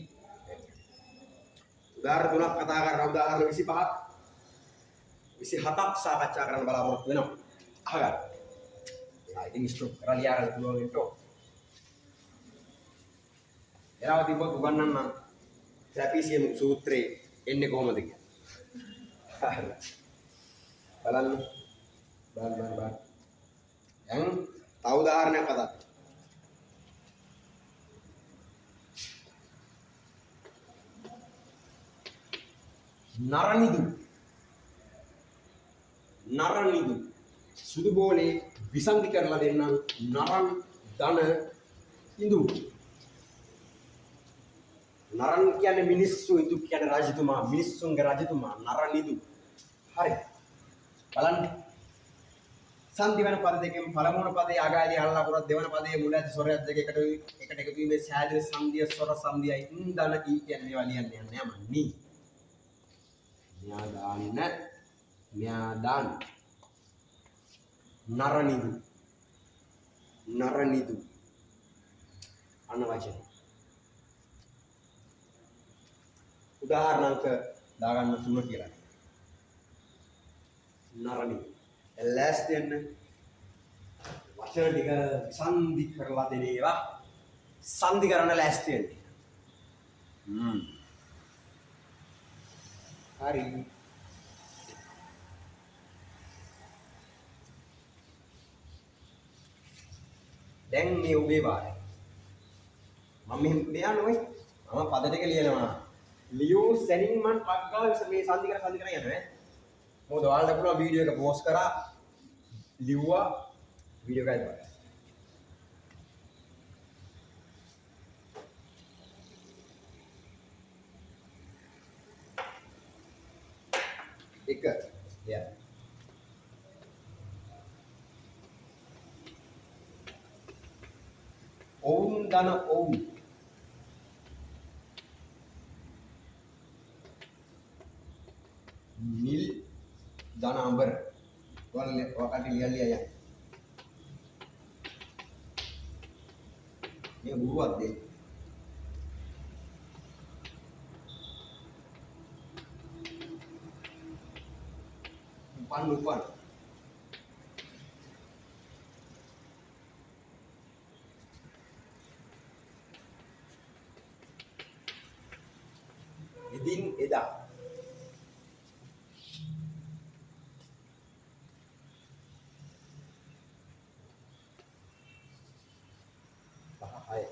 උදාහරණ තුනක් කතා කරලා උදාහරණ 25ක් 27ක් සාකච්ඡා කරන්න බලාපොරොත්තු වෙනවා. අහගන්න. ආ ඉතින් ස්ටොප් කරලා ලියා ගන්න පුළුවන් වෙන්න ඕන. එලාව තිබ්බොත් උගන්වන්නම් ට්‍රැපීසියම් සූත්‍රයේ එන්නේ කොහොමද කියලා. හරි. බලන්න. බලන්න බලන්න බලන්න. දැන් තව උදාහරණයක් කතා කරමු. නරනිදු. නරනිදු. සුදු බෝලේ විසන්ධි කරලා දෙන්නම් නරන් ධන ඉඳු. නරන් කියන්නේ මිනිස්සු, ඉඳු කියන්නේ රජතුමා, මිනිස්සුන්ගේ රජතුමා නරනිදු. හරි. බලන්න. සංධි වෙන පද දෙකෙන් පළමුවන පදේ අගාදී හල් අකුරක්, දෙවන පදේ මුල ඇති ස්වරයක් දෙක එකට එකට එකතු වීමේ සෑදෙන සංධිය ස්වර සංධියයි. ඉන්දන ඊ කියන්නේ මේවා ලියන්න යන්නේ නෑ මං. නී. මෙයා දාන්න, මෙයා දාන්න. නරනිදු. නරනිදු. අන්න වචන. උදාහරණ අංක දාගන්න 3 කියලා. නරනිදු. ලෑස්ති වෙන්න. වචන ටික සංධි කරලා දෙන ඒවා සංධි කරන්න ලෑස්ති වෙන්න. හරි. දැන් මේ ඔබේ වාරය. මම මෙහෙම මෙයා නොවේ. මම පද ටික ලියනවා. ලියූ සැනින් මං ටක් ගාලා මේ සංධි කර සංධි කර යනවා ඈ. මොකද ඔයාලට පුළුවන් වීඩියෝ එක පෝස්ට් කරා ලිව්වා වීඩියෝ එකයි බලන්න. එක ලියන්න. ඔවුන් ධන ඔවුන්. නිල් ධන අඹර. ඔයාලා ඔයාලට ලියලා ලියලා යන්න. මේ ගුරුවක් දෙන්න. උපන් උපන්. එදින් එදා. පහ හය.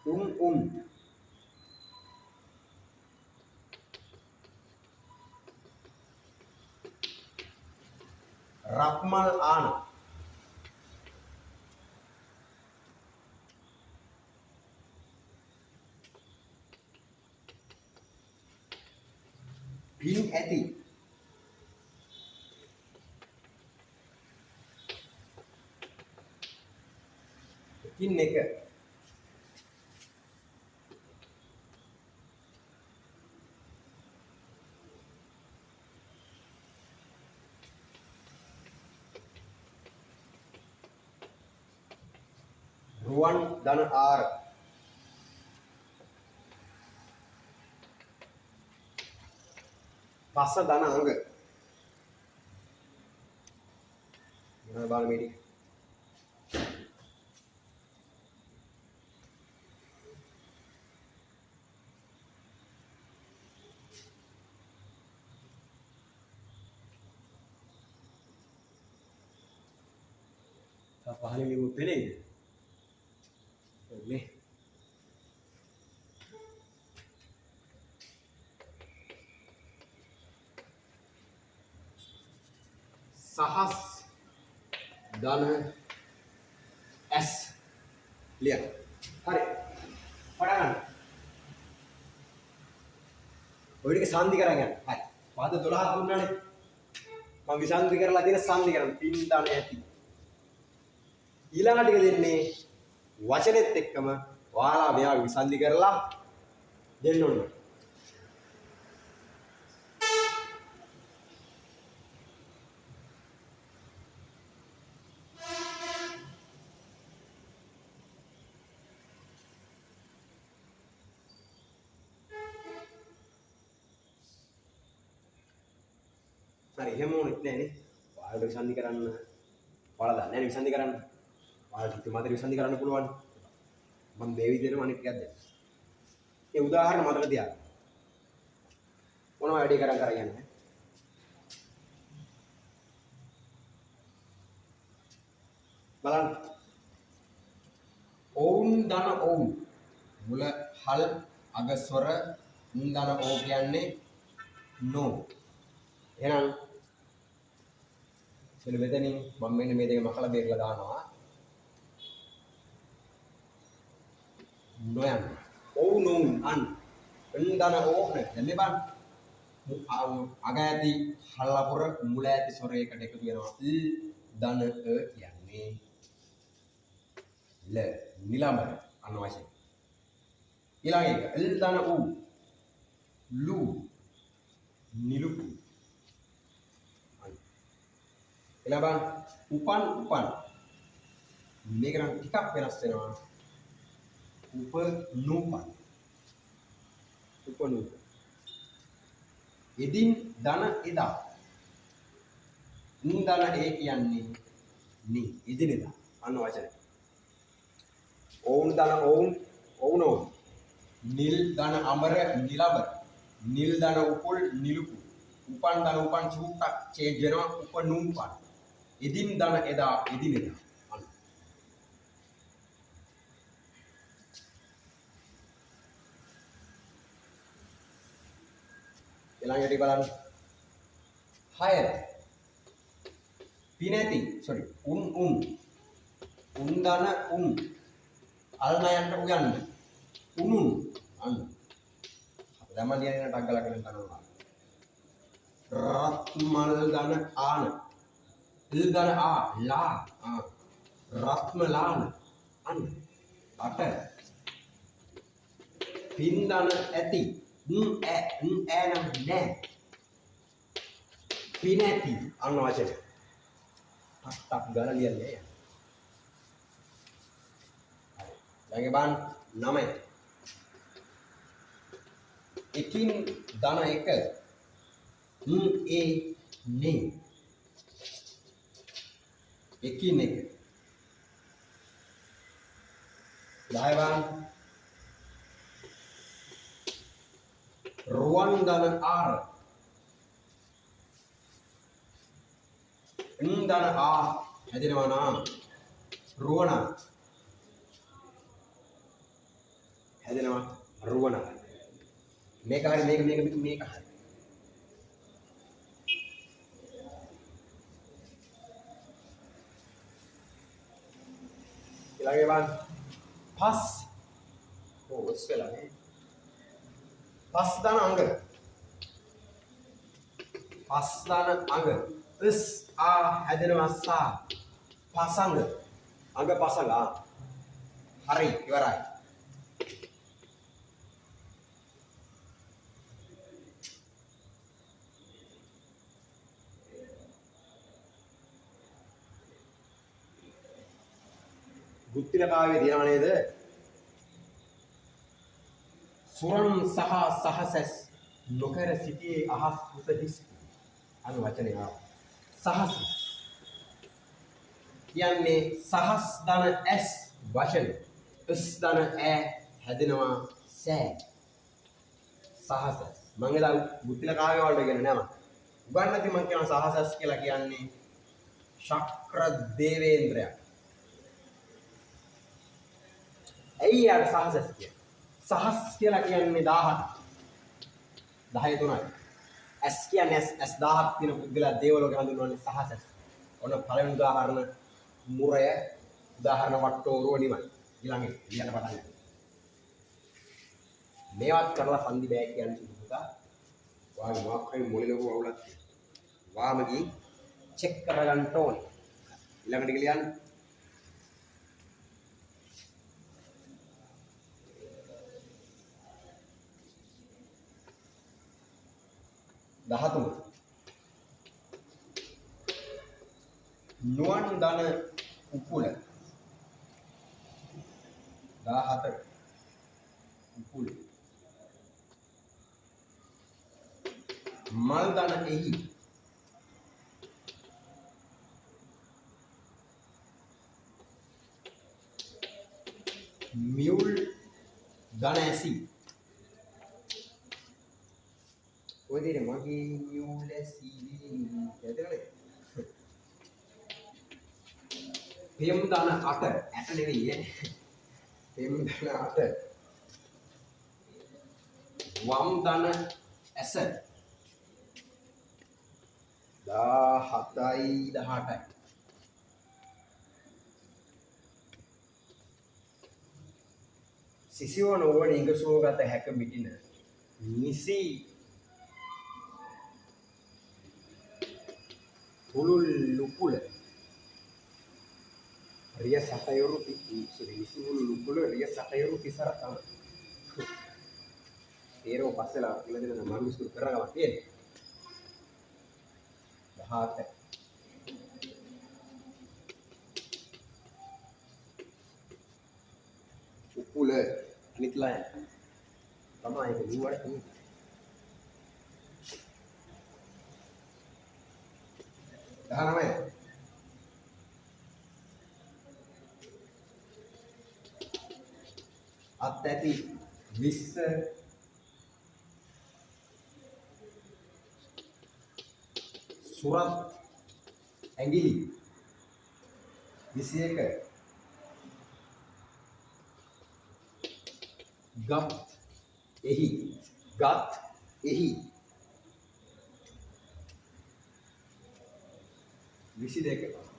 උන් උන්. රත්මල් ආන. පින් ඇති. එකින් එක. රුවන් ධන ආර. පස ධන අංග. මොනවද බලන්න මේ ටික. තව පහලින් ලිව්වොත් පෙනෙයිද? ඔව් නේ. සහස් ධන ඇස් ලියන්න. හරි. පටන් ගන්න. ඔය ටික සංධි කරන් යන්න. හරි. පද 12ක් දුන්නානේ. මම විසන්ධි කරලා තියෙන සංධි කරන්න. පින් ධන ඇති. ඊළඟ ටික දෙන්නේ වචනෙත් එක්කම ඔයාලා මෙයා විසන්ධි කරලා දෙන්න ඕනේ. හරි, එහෙම ඕනෙත් නෑ නේ. ඔයාලට විසන්ධි කරන්න ඔයාලා දන්නේ නෑනේ විසන්ධි කරන්න. ඔයාලට හිතුව මාතර විසන්ධි කරන්න පුළුවන්. මම මේ විදිහටම අනිත් ටිකක් දෙන්නම්. ඒ උදාහරණ මතක තියාගන්න. මොනවා වැඩේ කරන් කරන් යන්නේ. බලන්න. ඔවුන් දන ඔවුන්. මුල හල් අග ස්වර උන් දන ඕ කියන්නේ නෝ. එහෙනම් මෙන්න මෙතනින් මම මෙන්න මේ දෙක මකලා බේරලා දානවා. නොයන්. ඔව් නොවුන් අන්. උන් දන ඕ නේ. දැන් මේ බලන්න. අග ඇති හල් අකුර මුල ඇති ස්වරයකට එකතු වෙනවා. ල් දන අ කියන්නේ ල නිලමර අන්න වශයෙන්. ඊළඟ එක ල් දන උ ලු නිලුපු. අන්න. ඊළඟ බලන්න උපන් උපන්. මේක නම් ටිකක් වෙනස් වෙනවා. උප නූපන්. උප නූපන්. එදින් දන එදා. උන් දන ඒ කියන්නේ නි එදිනෙදා. අන්න වචන. ඔවුන් දන ඔවුන් ඔවුනෝ. නිල් දන අමර නිලබර. නිල් දන උපුල් නිලුපු. උපන් දන උපන් චූට්ටක් චේන්ජ් වෙනවා උප නූපන්. එදින් දන එදා එදිනෙදා. අන්න. ඊළඟට බලන්න. 6 පිනැති සෝරි උන් උන් උන් දන උන් අල් නයන්ට උයන්න උනුන් අන්න. අප දැන් මම ලියන්නේ ටක් ගාලා කරන් කරනවා. රත් මල් දන ආන ඉල් දන ආ ලා ආ රත්මලාන අන්න. අට පින් දන ඇති උන් ඈ උන් ඈ නම් නෑ පිනැති අන්න වචන. ටක් ටක් ගාලා ලියන්නේ යන්න. හරි. දැන් ඒ බලන්න 9 එකින් ධන එක උන් ඒ නේ එකින් එක. 10 බලන්න රුවන් ධන ආර උන් ධන ආ හැදෙනවා නා රුවණ හැදෙනවා රුවණ. මේක හරි මේක මේක මේක මේක හරි. ඊළඟ බලන්න පස් ඔව් ඔස් වෙලා නේ. පස් දන අංග පස් දන අංග ස් ආ හැදෙනවා සා පසංග අංග පසංග ආ හරි ඉවරයි. ගුත්තිල කාව්‍යයේ තියෙනව නේද? සුරන් සහ සහසැස් නොකර සිටියේ අහස් උස හිස්. අන්න වචනේ ආවා. සහස කියන්නේ සහස් ධන ඇස් වචන. ස් ධන ඈ හැදෙනවා සෑ. සහසැස්. මං එදා ගුත්තිල කාව්‍ය වලට කියන්නේ නෑ මං. උගන්නති මං කියනවා සහසැස් කියලා කියන්නේ ශක්‍ර දේවේන්ද්‍රයා. ඇයි යාට සහසැස් කියන්නේ? සහස් කියලා කියන්නේ 17. 10 3යි. ඇස් කියන්නේ ඇස් ඇස් 1000ක් තියෙන පුද්ගලයා දේවලෝකේ හඳුන්වන්නේ සහසැස්. ඔන්න පළවෙනි උදාහරණ මුරය උදාහරණ වට්ටෝරුව නිමයි. ඊළඟ එක ලියන්න පටන් ගන්න. මේවත් කරලා සන්දි බෑ කියන්නේ සුදු පුතා. ඔයාගේ මොකක් හරි මොලේ ලොකු අවුලක් තියෙනවා. වාම ගිහින් චෙක් කරගන්න ඕනේ. ඊළඟ ටික ලියන්න. දහතුන නුවන් ධන උපුල 14 උපුල මල් ධන එහි මියුල් ධන ඇසි. ඔය දෙන්නේ මගේ මියුල් ඇසි කියලානේ. පෙම් ධන 8 ඇට නෙවෙයි ඈ. පෙම් ධන 8 වම් ධන ඇස 17යි 18යි. සිසිව නොවන ඉඟසුවගත හැක මිටින නිසි පුළුල් ලුකුල රිය සතයරු සෝරි නිසි පුළුල් ලුකුල රිය සතයරු තිසර තමයි. තේරෙව පස්සෙලා කියලා දෙන මම විස්තර කරගමක් තියෙන්නේ. 17 උකුල අනිත් ලයන් තමයි ඒක ලිව්වට තියෙන්නේ. 19 අත් ඇති 20 සුරත් ඇඟිලි 21 ගත් එහි ගත් එහි 22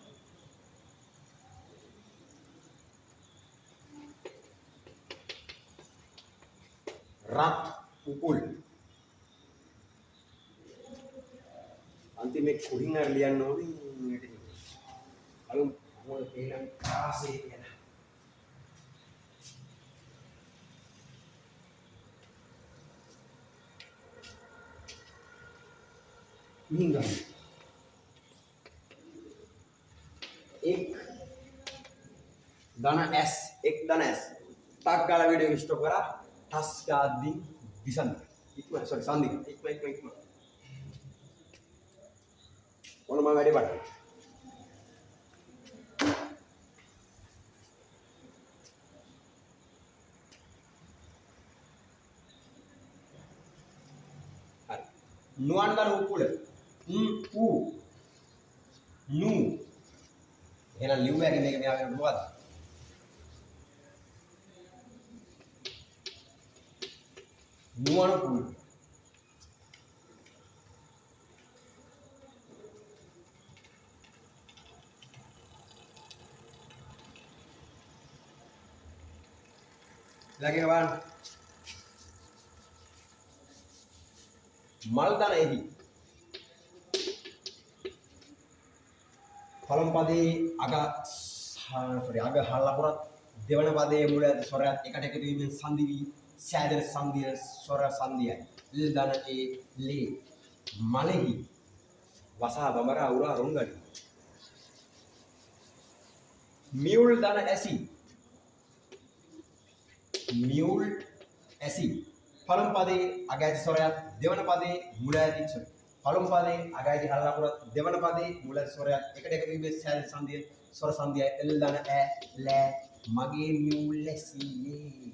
රත් උපුල්. අන්තිමේ කොහින් හරි ලියන්න ඕනේ. බලමු කොහොමද පේනන් කාසේ කියලා. මිහින් ගන්න. එක් ධන ඇස් එක් ධන ඇස් ටක් ගාලා වීඩියෝ එක ස්ටොප් කරා. ටස් ගාද්දින් විසන්දික ඉක්ම සෝරි සන්දික ඉක්ම ඉක්ම ඉක්ම ඔන්න මම වැඩේ පටන්. හරි. නුවන් බල උකුල උ නු. එහෙනම් ලිව්වාගේ මේක මෙයා වෙනකොට මොකද්ද? නුවණ කුල. ළඟ බලන්න. මල් දන එහි පළමු පදයේ අග සෝරි අග හල් අකුරත් දෙවන පදයේ මුල ඇති ස්වරයත් එකට එකතු වීමෙන් සන්ධි වී සෑදෙන සන්ධිය ස්වර සන්ධියයි. ල් දන ඒ ලේ මලෙහි වසා බමරා උරා රොංගඩි. මියුල් දන ඇසි මියුල් ඇසි පළමු පදයේ අග ඇති ස්වරයත් දෙවන පදයේ මුල ඇති සෝරි පළමු පදයේ අග ඇති හල් අකුරත් දෙවන පදයේ මුල ඇති ස්වරයත් එකට එකතු වීමෙන් සෑදෙන සන්ධිය ස්වර සන්ධියයි. ල් දන ඈ ලෑ මගේ මියුල් ඇසියේ.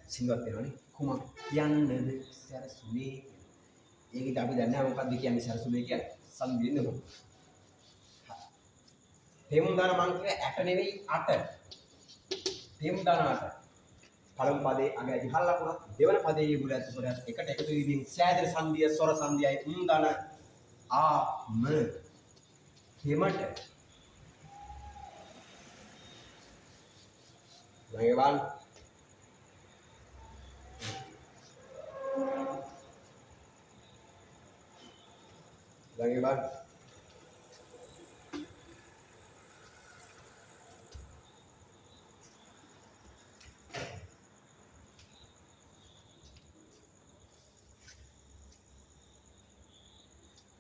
සිංහවත් වෙනවනේ. කුමක් කියන්නද සැරසුනේ? ඒකිට අපි දන්නේ නැහැ මොකද්ද කියන්නේ සැරසුනේ කියලා. සන්ධිය නෙමෙයි. තෙම් දන මං කිව්වේ ඇට නෙවෙයි අට. තෙම් දන අට. පළමු පදයේ අග ඇති හල් අකුරත් දෙවන පදයේ මුල ඇති ස්වරයත් එකට එකතු වීමෙන් සෑදෙන සන්ධිය ස්වර සන්ධියයි. උම් දන ආ ම කෙමට. ළඟ බලන්න. ළඟ බලන්න.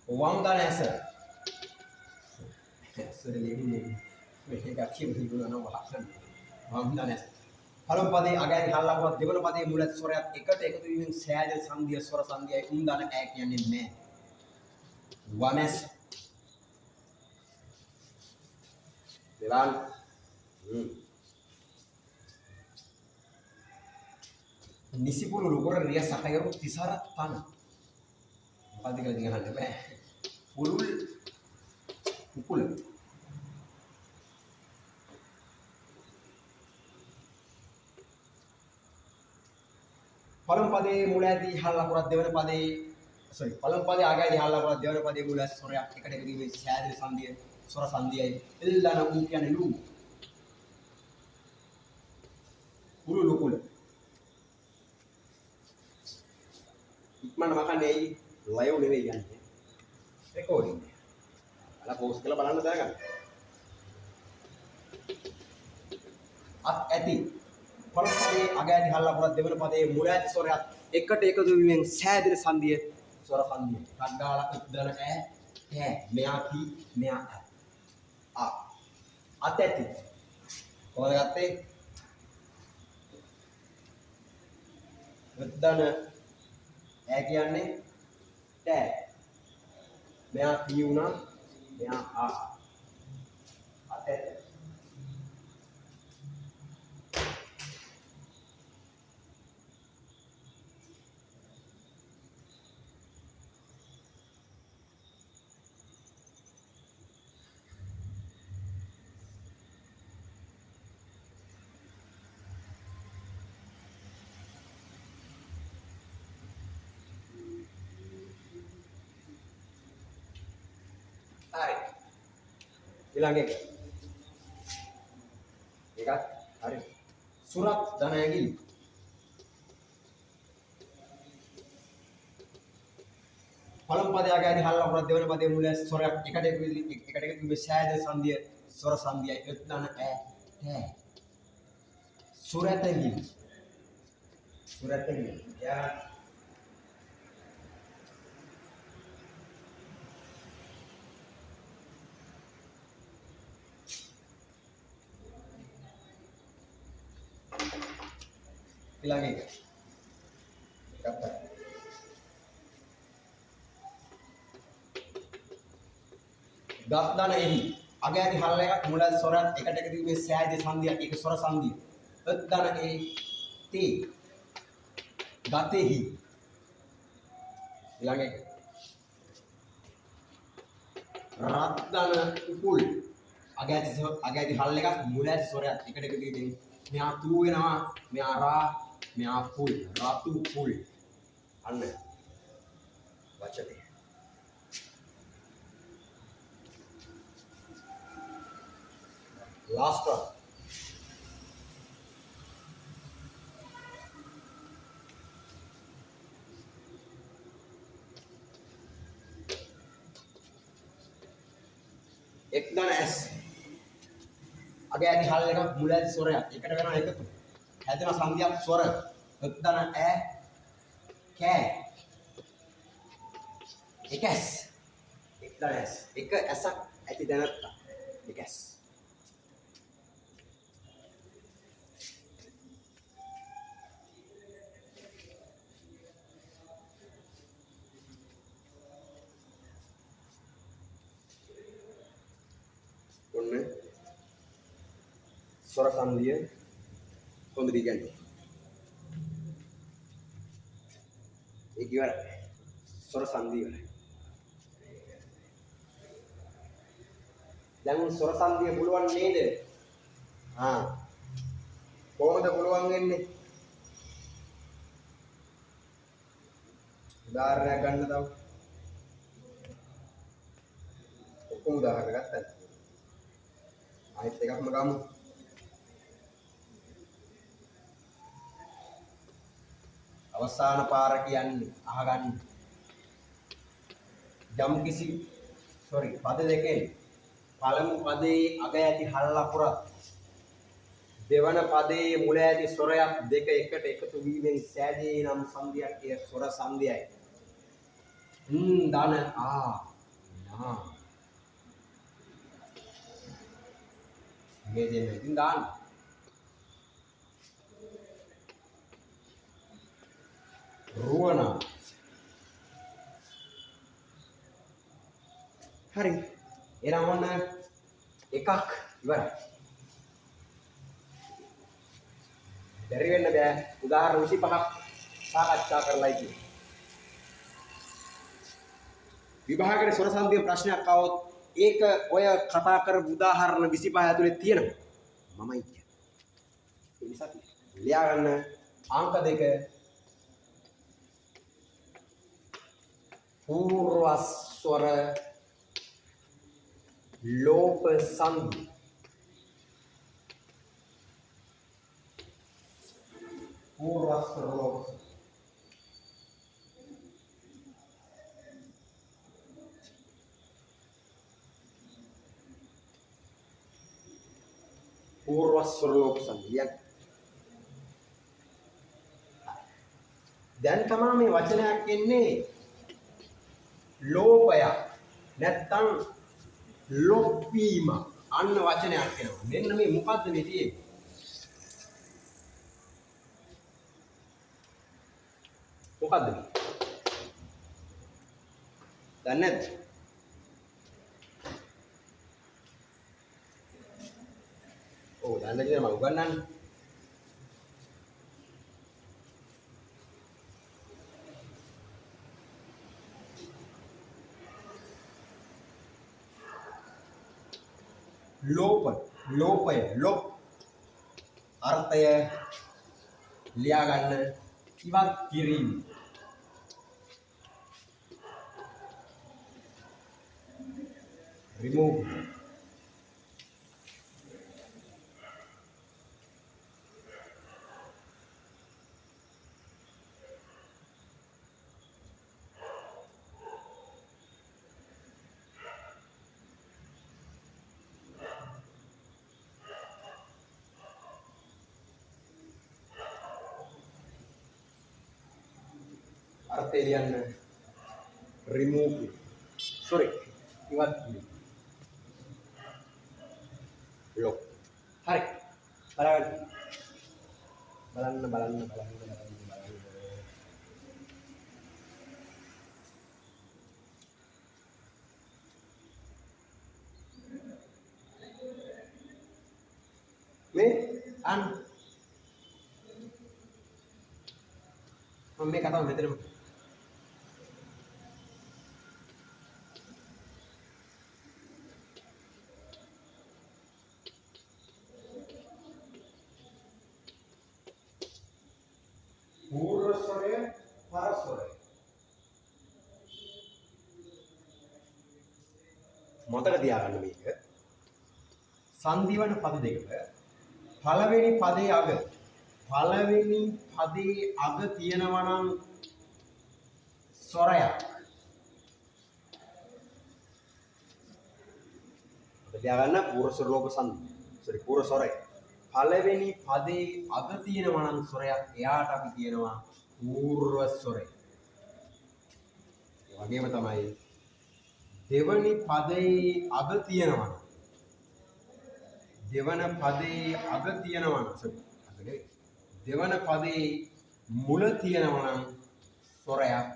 වම් දන ඇස. ඇසට ලියන්නේ මේක කියමු හිතුණා නම් වහන්න. වම් දන ඇස. පළමු පදයේ අග ඇති හල් අකුරත් දෙවන පදයේ මුල ඇති ස්වරයත් එකට එකතු වීමෙන් සෑදෙන සංධිය ස්වර සංධියයි. උම් දන ඈ කියන්නේ නෑ. වමැස්. දෙවන්. නිසිපුරු ලුකුර රිය සකයරු තිසර තන. මොකද්ද කියලා ඉතින් අහන්න බෑ. පුළුල් උකුල. පළමු පදයේ මුල ඇති හල් අකුරක් දෙවන පදයේ සෝරි පළමු පදයේ අග ඇති හල් අකුරක් දෙවන පදයේ මුල ස්වරයක් එකට එකතු වීමේ සෑදෙන සංධිය ස්වර සංධියයි. එල්ලන ඌ කියන්නේ ලූ. පුළුල් උකුල. ඉක්මනට මකන්නේ ඇයි? ලයිව් නෙවෙයි යන්නේ. රෙකෝඩින්. අලා පෝස්ට් කරලා බලන්න දාගන්න. අත් ඇති පළමු පදයේ අග ඇති හල් අකුරක් දෙවන පදයේ මුල ඇති ස්වරයක් එකට එකතු වීමෙන් සෑදෙන සංධිය ස්වර සංධිය. ටක් ගාලා උද්දන ඈ ඈ මෙයා කි මෙයා ඈ ආ අත් ඇති කොහොමද ගත්තේ? උද්දන ඈ කියන්නේ ඈ මෙයා කි වුණා මෙයා ආ අත් ඇති. හරි. ඊළඟ එක. ඒකත් හරි. සුරත් ධන ඇඟිලි. පළමු පදයේ අග ඇති හල් අකුරක් දෙවන පදයේ මුල ස්වරයක් එකට එකට එකතු වීමේ සෑදෙන සංධිය ස්වර සංධියයි. එත් ධන ඈ ඈ සුරත් ඇඟිලි. සුරත් ඇඟිලි. යා ඊළඟ එක. ඒකත් හරි. ගත් ධන එහි අග ඇති හල් එකක් මුල ස්වරයක් එකට එකතු වීමේ සෑදේ සංධියක්. ඒක ස්වර සංධිය. එත් ධන ඒ තේ ගතෙහි. ඊළඟ එක. රත් ධන උකුල් අග ඇති හල් එකක් මුල ඇති ස්වරයක් එකට එකතු වීමෙන් මෙයා තු වෙනවා මෙයා රා මෙයා පුල් රතු පුල්. අන්න වචනේ. Last one. එක් ධන ඇස් අග ඇති හල් එකක් මුල ඇති ස්වරයක් එකට වෙනවා එකතු. හැදෙන සංධියක් ස්වර. එක් ධන ඈ කෑ එක ඇස්. එක් ධන ඇස් එක ඇසක් ඇති දැනත්තා එක ඇස්. ඔන්න ස්වර සංධිය කොහොමද කියන්නේ? ඒක ඉවරයි. ස්වර සංධිය ඉවරයි. දැන් උන් ස්වර සංධිය පුළුවන් නේද? ආ කොහොමද පුළුවන් වෙන්නේ? උදාහරණයක් ගන්න තව. ඔක්කොම උදාහරණ ගත්තා. ආයෙත් එකක්ම ගමු. අවසාන පාර කියන්නේ අහගන්න. යම් කිසි සෝරි පද දෙකෙන් පළමු පදයේ අග ඇති හල් අකුරක් දෙවන පදයේ මුල ඇති ස්වරයක් දෙක එකට එකතු වීමෙන් සෑදේ නම් සංධියක් එය ස්වර සංධියයි. ධන ආ නා මේ දෙන්න ඉතින් දාන්න. රුවනා. හරි. එහෙනම් ඔන්න එකක් ඉවරයි. බැරි වෙන්න බෑ. උදාහරණ 25ක් සාකච්ඡා කරලායි තියෙන්නේ. විභාගයේ ස්වර සන්ධිය ප්‍රශ්නයක් ආවොත් ඒක ඔය කතා කරපු උදාහරණ 25 ඇතුලේ තියෙනවා. මමයි කියන්නේ. ඒ නිසා ලියා ගන්න අංක 2 පූර්වස්වර ලෝප සංධි. පූර්වස්වර ලෝප පූර්වස්වර ලෝප සංධිය. දැන් තමයි මේ වචනයක් එන්නේ ලෝපයක් නැත්තම් ලොප්වීම අන්න වචනයක් එනවා. මෙන්න මේ මොකද්ද මේ තියෙන්නේ? මොකද්ද මේ? දන්නේ නැද්ද? ඔව් දන්නේ නැති මම උගන්වන්නේ. ලෝප ලෝපය ලොප් අර්ථය ලියා ගන්න ඉවත් කිරීම. Remove. අර්ථය ලියන්න remove. Sorry, ඉවත් කිරීම. ලොක්. හරි. බලන්න. බලන්න බලන්න බලන්න බලන්න බලන්න. මේ අන් මම මේ කතාව මෙතනම පූර්ව ස්වරය පර ස්වරය මතක තියාගන්න. මේක සංධි වන පද දෙකම පළවෙනි පදේ අග පළවෙනි පදේ අග තියෙනවා නම් ස්වරයක්. මතක තියාගන්න පූර්ව ස්වර ලෝප සංධි. සෝරි පූර්ව ස්වරය. පළවෙනි පදේ අග තියෙනවා නම් ස්වරයක් එයාට අපි කියනවා පූර්ව ස්වරය. ඒ වගේම තමයි දෙවනි පදේ අග තියෙනවා නම් දෙවන පදේ අග තියෙනවා නම් සෝරි අග නෙවෙයි දෙවන පදේ මුල තියෙනවා නම් ස්වරයක්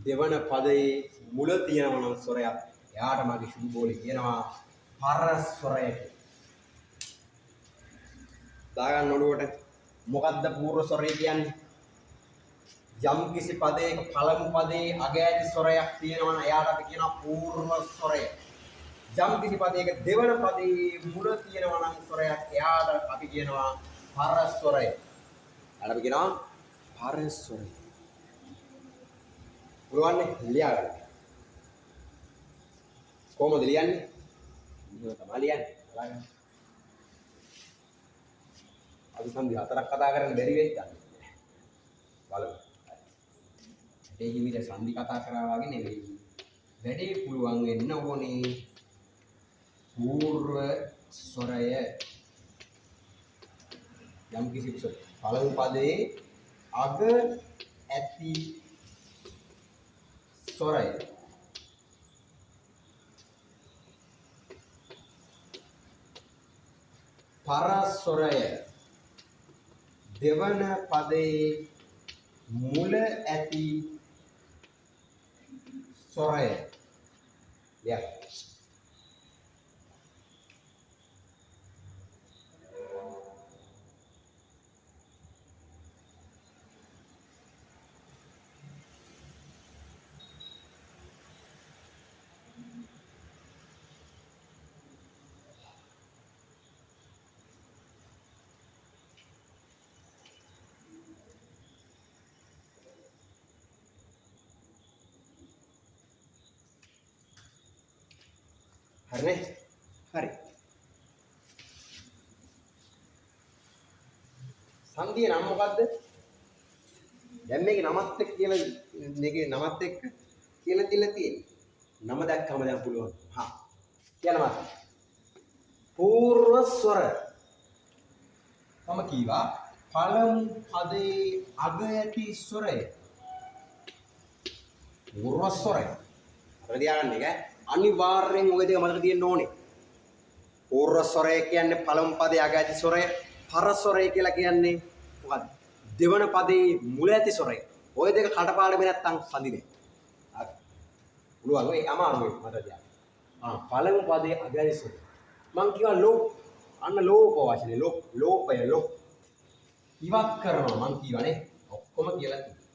දෙවන පදේ මුල තියෙනවා නම් ස්වරයක් එයාට මගේ සුදු බෝලේ කියනවා පර ස්වරය කියලා. දාගන්න ඔළුවට. මොකද්ද පූර්ව ස්වරය කියන්නේ? යම් කිසි පදයක පළමු පදේ අග ඇති ස්වරයක් තියෙනවා නම් එයාට අපි කියනවා පූර්ව ස්වරය. යම් කිසි පදයක දෙවන පදේ මුල තියෙනවා නම් ස්වරයක් එයාට අපි කියනවා පර ස්වරය. එයාට අපි කියනවා පර ස්වරය. පුළුවන් නේ ලියා ගන්න. කොහොමද ලියන්නේ? මෙහෙම තමයි ලියන්නේ. බලන්න. අපි සංධි හතරක් කතා කරන්න බැරි වෙයිද? බලමු. වැඩේ හිමිට සංධි කතා කරා වගේ නෙවෙයි. වැඩේ පුළුවන් වෙන්න ඕනේ. පූර්ව ස්වරය යම් කිසි පළමු පදයේ අග ඇති ස්වරය පර ස්වරය දෙවන පදයේ මුල ඇති ස්වරය ලියන්න. හරිනේ? හරි. සංධිය නම් මොකද්ද? දැන් මේකේ නමත් එක්ක කියලා මේකේ නමත් එක්ක කියලා දීලා තියෙන්නේ. නම දැක්කම දැන් පුළුවන්. හා. කියන්න මාත්. පූර්ව ස්වර. මම කීවා පළමු පදයේ අග ඇති ස්වරය. පූර්ව ස්වරය. මතක තියාගන්න එක අනිවාර්යෙන් ඔය දෙක මතක තියෙන්න ඕනේ. පූර්ව ස්වරය කියන්නේ පළමු පදයේ අග ඇති ස්වරය. පර ස්වරය කියලා කියන්නේ මොකද්ද? දෙවන පදයේ මුල ඇති ස්වරය. ඔය දෙක කටපාඩම නැත්තම් සඳි නෑ. හරි. පුළුවන් ඔය අමාරුයි මතක තියාගන්න. ආ පළමු පදයේ අග ඇති ස්වරය. මං කිව්වා ලෝප. අන්න ලෝප වචනේ ලෝප ලෝපය ලෝප ඉවත් කරනවා මං කියවනේ. ඔක්කොම කියලා තියෙනවා.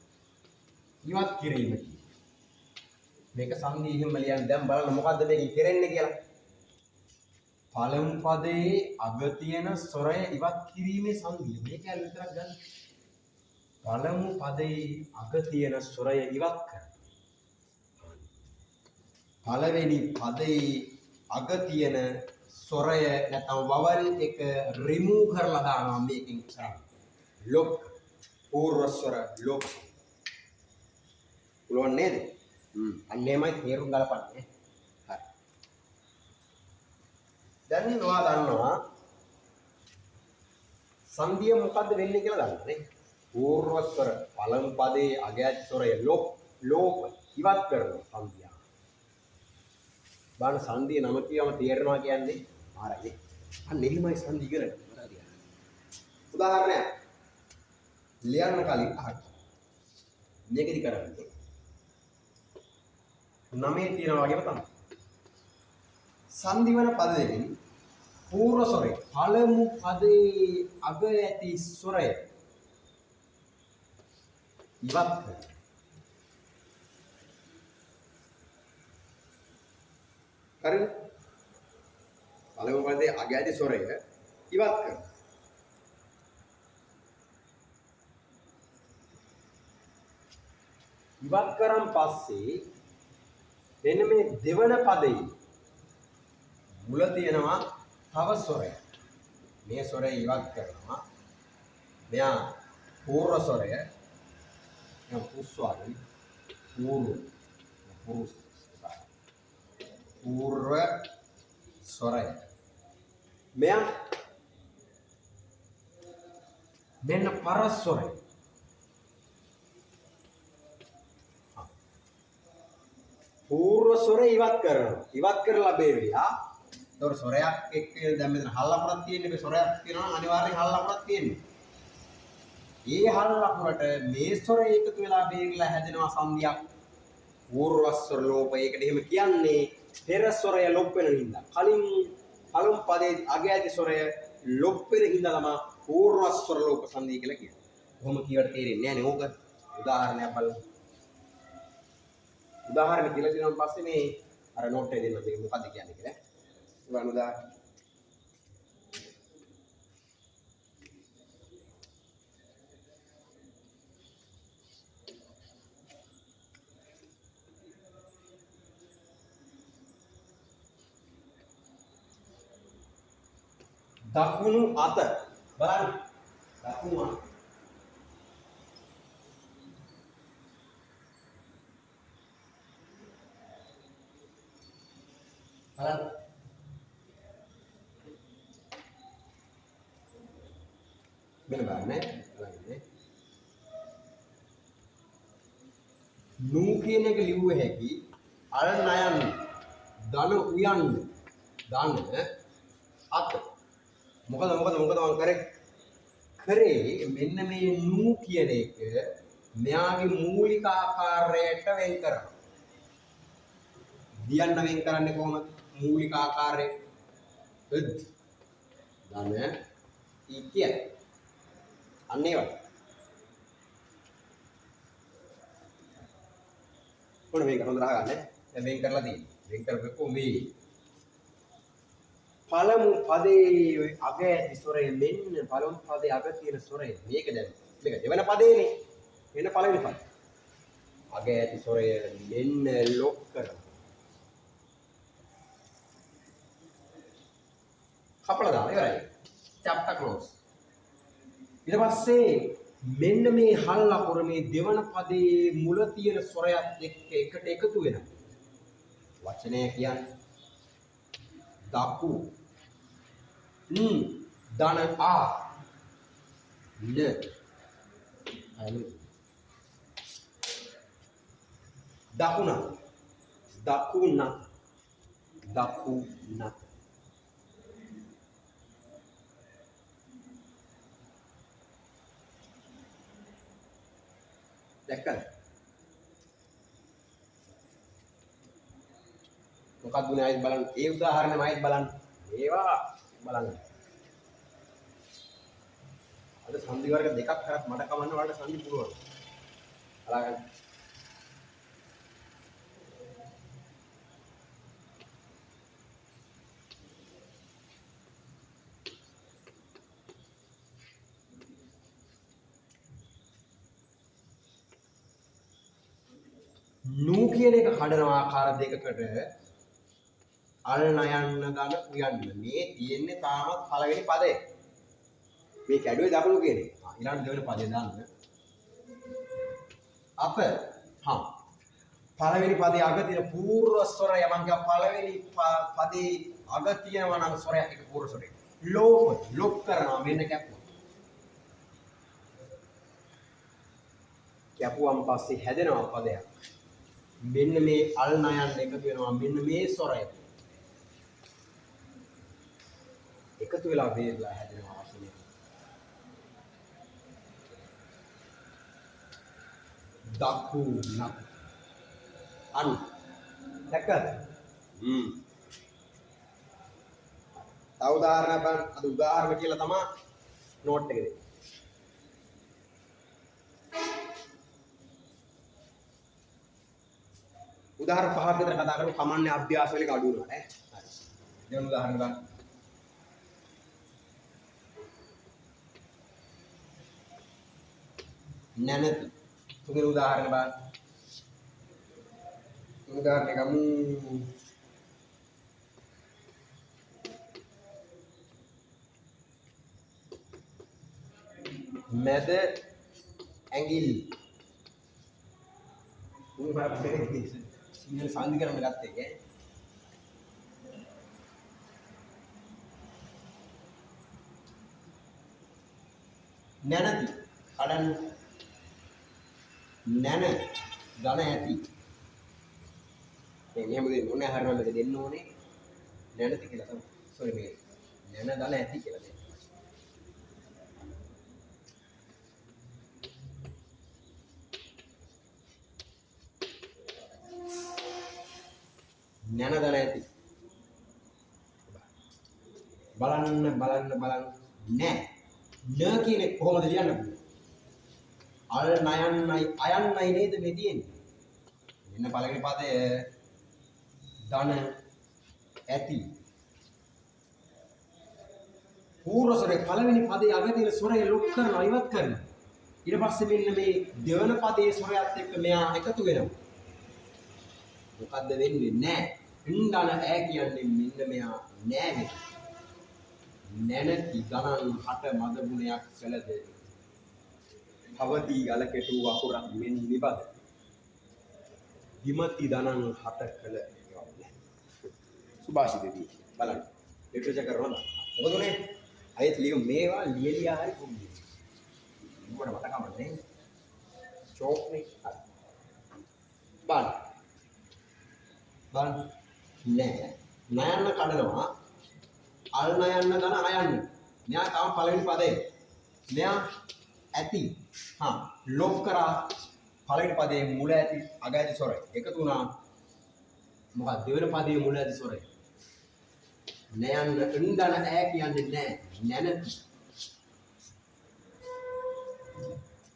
ඉවත් කිරීම කියන්නේ. මේක සංධි එහෙම ලියන්න දැන් බලන්න මොකද්ද මේකෙන් කෙරෙන්නේ කියලා. පළමු පදයේ අග තියෙන ස්වරය ඉවත් කිරීමේ සංධිය. මේක ඇල් විතරක් ගන්න. පළමු පදයේ අග තියෙන ස්වරය ඉවත් කරන. පළවෙනි පදයේ අග තියෙන ස්වරය නැත්නම් වවල් එක රිමූව් කරලා දානවා මේකෙන් කරන්නේ. ලොප් පූර්ව ස්වර ලොප්. පුළුවන් නේද? අන්න එහෙමයි තේරුම් ගලපන්නේ. හරි. දැන් ඔයා දන්නවා සංධිය මොකද්ද වෙන්නේ කියලා දන්නවා නේ. පූර්ව ස්වර පළමු පදයේ අග ඇති ස්වරය ලොප් ලෝප ඉවත් කරනවා සංධිය. බලන්න සංධිය නම කියවම තේරෙනවා කියන්නේ මාරයි. අන්න එහෙමයි සංධි ඉගෙන ගන්න. මතක තියාගන්න. උදාහරණයක් ලියන්න කලින් අහන්න. මේකදි කරන්නේ නමේ තියෙනවා වගේම තමයි. සංධි වන පද දෙකෙන් පූර්ව ස්වරය පළමු පදයේ අග ඇති ස්වරය ඉවත් කරනවා. හරිද? පළමු පදයේ අග ඇති ස්වරය ඉවත් කරනවා. ඉවත් කරන් පස්සේ මෙන්න මේ දෙවන පදයේ මුල තියෙනවා තව ස්වරයක්. මේ ස්වරය ඉවත් කරනවා. මෙයා පූර්ව ස්වරය. මෙයා පුස්වාරයි. පූර්ව පුරුෂ පූර්ව ස්වරය. මෙයා මෙන්න පර ස්වරය. පූර්ව ස්වරය ඉවත් කරනවා. ඉවත් කරලා බේරිලා. ඒතකොට ස්වරයක් එක්ක දැන් මෙතන හල් ලකුණක් තියෙන්නේ. මේ ස්වරයක් තියෙනවා නම් අනිවාර්යෙන් හල් ලකුණක් තියෙන්නේ. ඒ හල් ලකුණට මේ ස්වරය එකතු වෙලා බේරිලා හැදෙනවා සංධියක්. පූර්ව ස්වර ලෝප. ඒකට එහෙම කියන්නේ පෙර ස්වරය ලොප් වෙන හින්දා. කලින් පළමු පදයේ අග ඇති ස්වරය ලොප් වෙන හින්දා තමයි පූර්ව ස්වර ලෝප සංධිය කියලා කියන්නේ. කොහොම කියවට තේරෙන්නේ නැහැ නේ ඕක. උදාහරණයක් බලන්න. උදාහරණ කියලා දෙනවා පස්සේ මේ අර නෝට් එක දෙන්න මේක මොකද්ද කියන්නේ කියලා. බලන්න උදාහරණ. දකුණු අත බලන්න. දකුණු අත බලන්න. මෙන්න බලන්න බලන්න. නූ කියන එක ලිව්ව හැකි අල් නයන් ධන උයන් ධන අත. මොකද මොකද මොකද මං කරේ කරේ මෙන්න මේ නූ කියන එක මෙයාගේ මූලික ආකාරයට වෙන් කරනවා. දියන්න වෙන් කරන්නේ කොහොමද? මූලික ආකාරය ද ධන ඊ කියන. අන්න ඒ වගේ. ඔන්න මේක හොඳට අහගන්න. දැන් වෙන් කරලා තියෙන්නේ. වෙන් කරපුවම මේ පළමු පදයේ අග ඇති ස්වරය මෙන්න පළමු පදයේ අග තියෙන ස්වරය මේක දැන් මේක දෙවන පදේනේ. මෙන්න පළවෙනි පදේ. අග ඇති ස්වරය මෙන්න ලොක් කරනවා. කපලා දාලා ඉවරයි. Chapter close. ඊට පස්සේ මෙන්න මේ හල් අකුර මේ දෙවන පදේ මුල තියෙන ස්වරයත් එක්ක එකට එකතු වෙනවා. වචනය කියන්නේ දකු න් දන ආ න දකුණ දකුණ දකුණත. දැක්කද? මොකක්ද උනේ ආයෙත් බලන්න. ඒ උදාහරණෙම ආයෙත් බලන්න. ඒවා බලන්න. අද සන්ධි වර්ග දෙකක් කරත් මට කමන්න ඔයාලට සන්ධි පුළුවන්. බලාගන්න. නූ කියන එක කඩන ආකාර දෙකකට අල් නයන්න දන උයන්න. මේ තියෙන්නේ තාමත් පළවෙනි පදය. මේ කැඩුවේ දකුණු කියන එක. ඊළඟ දෙවෙනි පදය දාන්න. අප හා පළවෙනි පදයේ අග තියෙන පූර්ව ස්වරය මං කිය පළවෙනි පදයේ අග තියෙනවා නම් ස්වරයක් එක පූර්ව ස්වරය. ලෝප ලොක් කරනවා මෙන්න කැපුවා. කැපුවම් පස්සේ හැදෙනවා පදයක්. මෙන්න මේ අල් නයන්න එකතු වෙනවා මෙන්න මේ ස්වරය. එකතු වෙලා වේදලා හැදෙනවා වචනය. දකුණක්. අන්න දැක්කද? තව උදාහරණයක් බලන්න. අද උදාහරණ කියලා තමයි නෝට් එක දෙන්නේ. උදාහරණ පහක් විතර කතා කරමු. කමන්නේ අභ්‍යාස වලින් අඩු වෙනවා නේ. හරි. දෙවන උදාහරණ බලන්න. නැනති. තුන්වෙනි උදාහරණ බලන්න. තුන් උදාහරණ ගමු. මැද ඇඟිලි. උන් බලන්න සිංහල සාන්දි කරන්න ගත්ත එක ඈ. නැනති කඩන්න නැන ධන ඇති. මේ මෙහෙම දෙන්න ඕනේ හරිනම් මේක දෙන්න ඕනේ නැනති කියලා තමයි. සෝරි මේ නැන ධන ඇති කියලා දෙන්න. නැන ධන ඇති. බලන්න බලන්න බලන්න නෑ. න කියන එක කොහොමද ලියන්න පුළුවන්? අල් නයන්නයි අයන්නයි නේද මේ තියෙන්නේ. මෙන්න පළවෙනි පදය ධන ඇති. පූර්ව ස්වරේ පළවෙනි පදයේ අග තියෙන ස්වරය ලොක් කරනවා ඉවත් කරනවා. ඊට පස්සේ මෙන්න මේ දෙවන පදයේ ස්වරයත් එක්ක මෙයා එකතු වෙනවා. මොකද්ද වෙන්නේ? නෑ. ධන ඈ කියන්නේ මෙන්න මෙයා නෑ වෙනවා. නැනති ගණන් හට මද ගුණයක් කළද පවතී ගල කෙටු වකුරක් මෙන් නිබද විමති දනං හට කළ ඒවා නෑ. සුභාෂිතදී බලන්න. ලිටරචර් කරනවා. මොකද උනේ? අයත් ලියු මේවා ලියලියා හරි කොහොමද? මට මතක කමන්නේ. චෝක් නේ. හරි. බලන්න. බලන්න. නෑ. නයන්න කඩනවා. අල් නයන්න ධන අයන්න. මෙයා තාම පළවෙනි පදේ. මෙයා ඇති. හා ලොක් කරා පළවෙනි පදයේ මුල ඇති අග ඇති ස්වරය. එකතු වුණා. මොකක්ද දෙවෙනි පදයේ මුල ඇති ස්වරය. නයන්න ඉන්දන ඈ කියන්නේ නෑ. නැනති.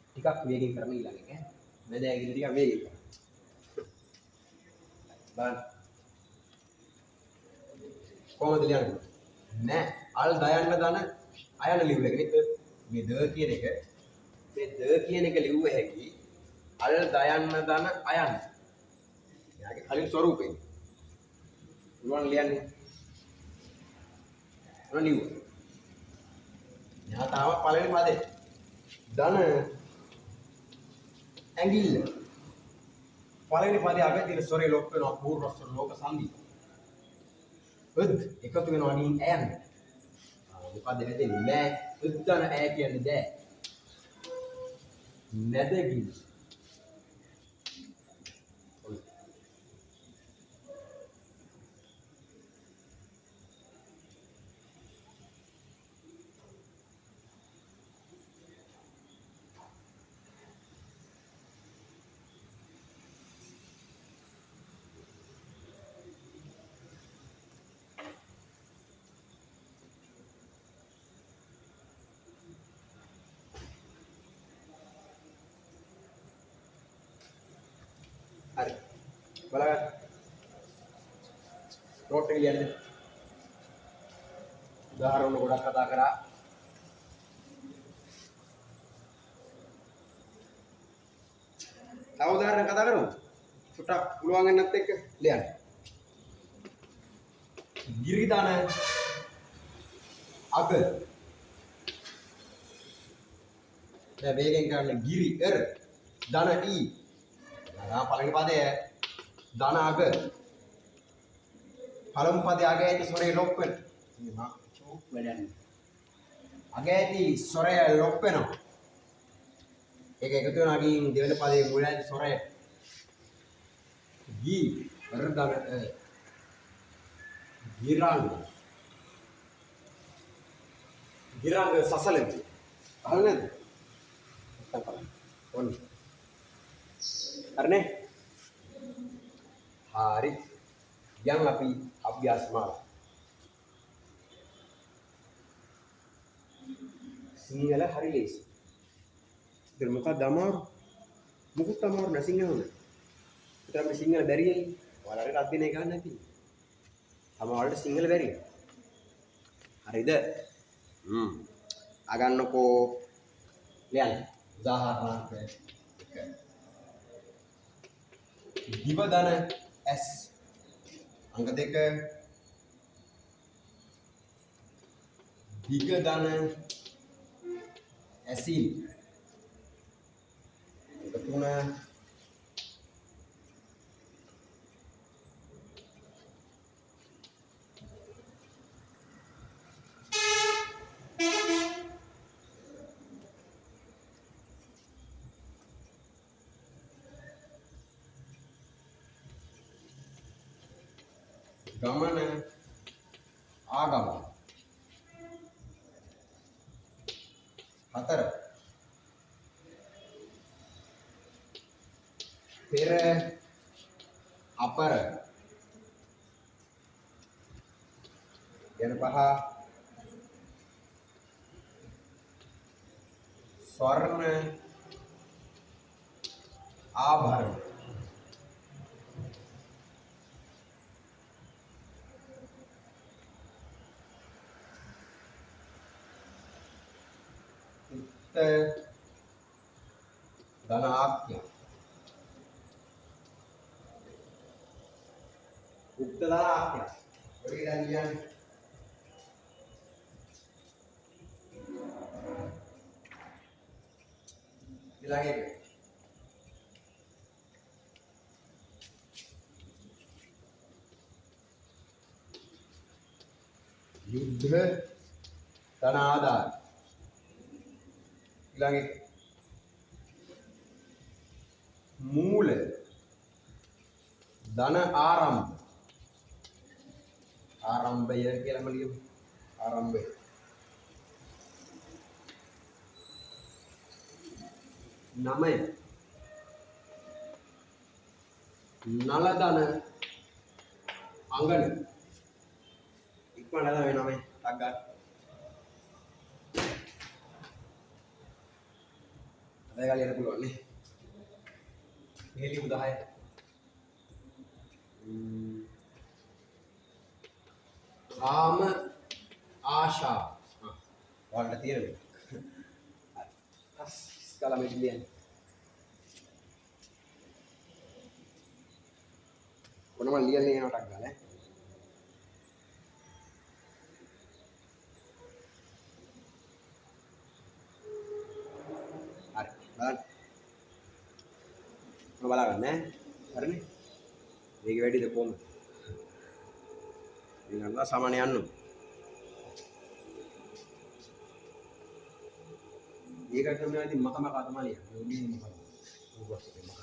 ටිකක් වේගෙන් කරන්න ඊළඟ එක ඈ. මැද ඇගිලි ටිකක් වේගෙන් කරන්න. බලන්න. කොහොමද ලියන්නේ? නෑ. අල් දයන්න ධන අයන ලිව්ව එක නේ. මේ ද කියන එක මේ ද කියන එක ලිව්ව හැකි අල් දයන්න ධන අයන්න. එයාගේ කලින් ස්වරූපේ. පුළුවන් ලියන්නේ. ඔන්න ලිව්වා. මෙහා තාම පළවෙනි පදේ. ධන ඇඟිල්ල. පළවෙනි පදේ අග තියෙන ස්වරේ ලොප් වෙනවා පූර්ව ස්වර ලෝක සංධි. උද් එකතු වෙනවා අගින් ඈයන්. මොකද්ද හැදෙන්නේ? නෑ. උද් ධන ඈ කියන්නේ දෑ. නැදගිනි. හරි. බලගන්න. නෝට් එක ලියන්න. උදාහරණ ගොඩක් කතා කරා. තව උදාහරණ කතා කරමු. චුට්ටක් පුළුවන් වෙනත් එක්ක ලියන්න. ගිරිදන අග. දැන් වේගෙන් කරන්න ගිරි එර් ධන ඊ. අර පළවෙනි පදය ධන අග. පළමු පදයේ අග ඇති ස්වරේ ලොප් වෙන. මේ මා චෝක් වැඩන්නේ. අග ඇති ස්වරය ලොප් වෙනවා. ඒක එකතු වෙන අගින් දෙවෙනි පදයේ මුල ඇති ස්වරය ගී අර ධන අ. ගිරංග. ගිරංග සසලෙමි. අහලා නැද්ද? නැත්තම් බලන්න. ඔන්න. හරිනේ? හරි. යන් අපි අභ්‍යාස මාලා. සිංහල හරි ලේසි. ඉතින් මොකක්ද අමාරු? මොකුත් අමාරු නෑ සිංහල හොඳ. ඉතින් අපිට සිංහල බැරි ඇයි? ඔයාලා හරියට අධ්‍යයනය කරන්න නැති. සමහරවල්ට සිංහල බැරි. හරිද? අගන්නකෝ ලියන්න. උදාහරණයක් එක. දිව ධන S. අංක 2 දිග ධන ඇසින්. අංක 3 ගමන ආගමන. 4 පෙර අපර. යන 5 ස්වර්ණ ආභරණ. උක්ත ධන ආඛ්‍ය. උක්ත ධන ආඛ්‍ය. ඔය දැන් ලියන්නේ. ඊළඟ එක. යුද්ධ ධන ආධාර. ඊළඟ එක. මූල ධන ආරම්භ. ආරම්භය කියලාම ලියමු. ආරම්භය. 9 නල ධන අංගන. ඉක්මනට තමයි 9 ටක් ගන්න. අද ගාලා ලියන්න පුළුවන් නේ. මෙහෙ ලියමු 10. කාම ආශා. ඔයාලට තියෙන මේක. හරි. අස් ගාලා මෙහෙ ලියන්න. ඔන්න මම ලියන්නේ එනවා ටක් ගාලා ඈ. බලන්න. මම බලා ගන්න ඈ. හරිනේ. වේගය වැඩිද කොහොමද? ඊළඟ සාමාන්‍ය යන්න. ඒක කරනවා ඉතින් මක මක තමයි ලියන්නේ. උඩින් මොකද? ඌ එකේ මක.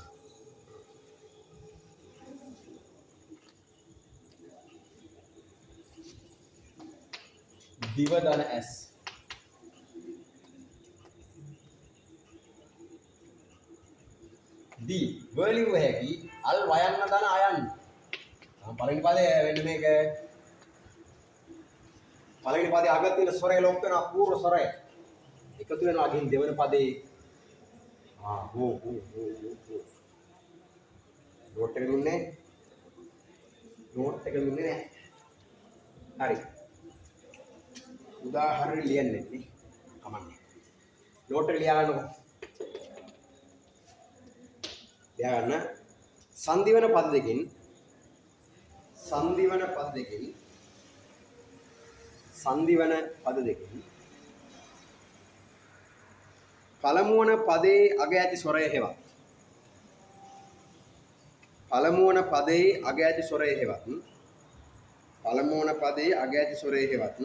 දිව දන ඇස්. දී වලිව් හැකි අල් වයන්න දන අයන්න. තාම පළවෙනි පදය වෙන්න මේක. පළවෙනි පදේ අග තියෙන ස්වරය ලොප් වෙනවා පූර්ව ස්වරය. එකතු වෙනවා අගින් දෙවන පදේ. ආ හෝ හෝ හෝ හෝ. නෝට් එක දුන්නේ? නෝට් එක දුන්නේ නෑ. හරි. උදාහරණ ලියන්නේ නේ. කමන්නේ. නෝට් එක ලියා ගන්නකො. ලියා ගන්න. සංදිවන පද දෙකෙන් සංදිවන පද දෙකෙන් සංදිවන පද දෙකෙන් පළමුවන පදේ අග ඇති ස්වරය හෙවත් පළමුවන පදේ අග ඇති ස්වරය හෙවත් පළමුවන පදේ අග ඇති ස්වරය හෙවත්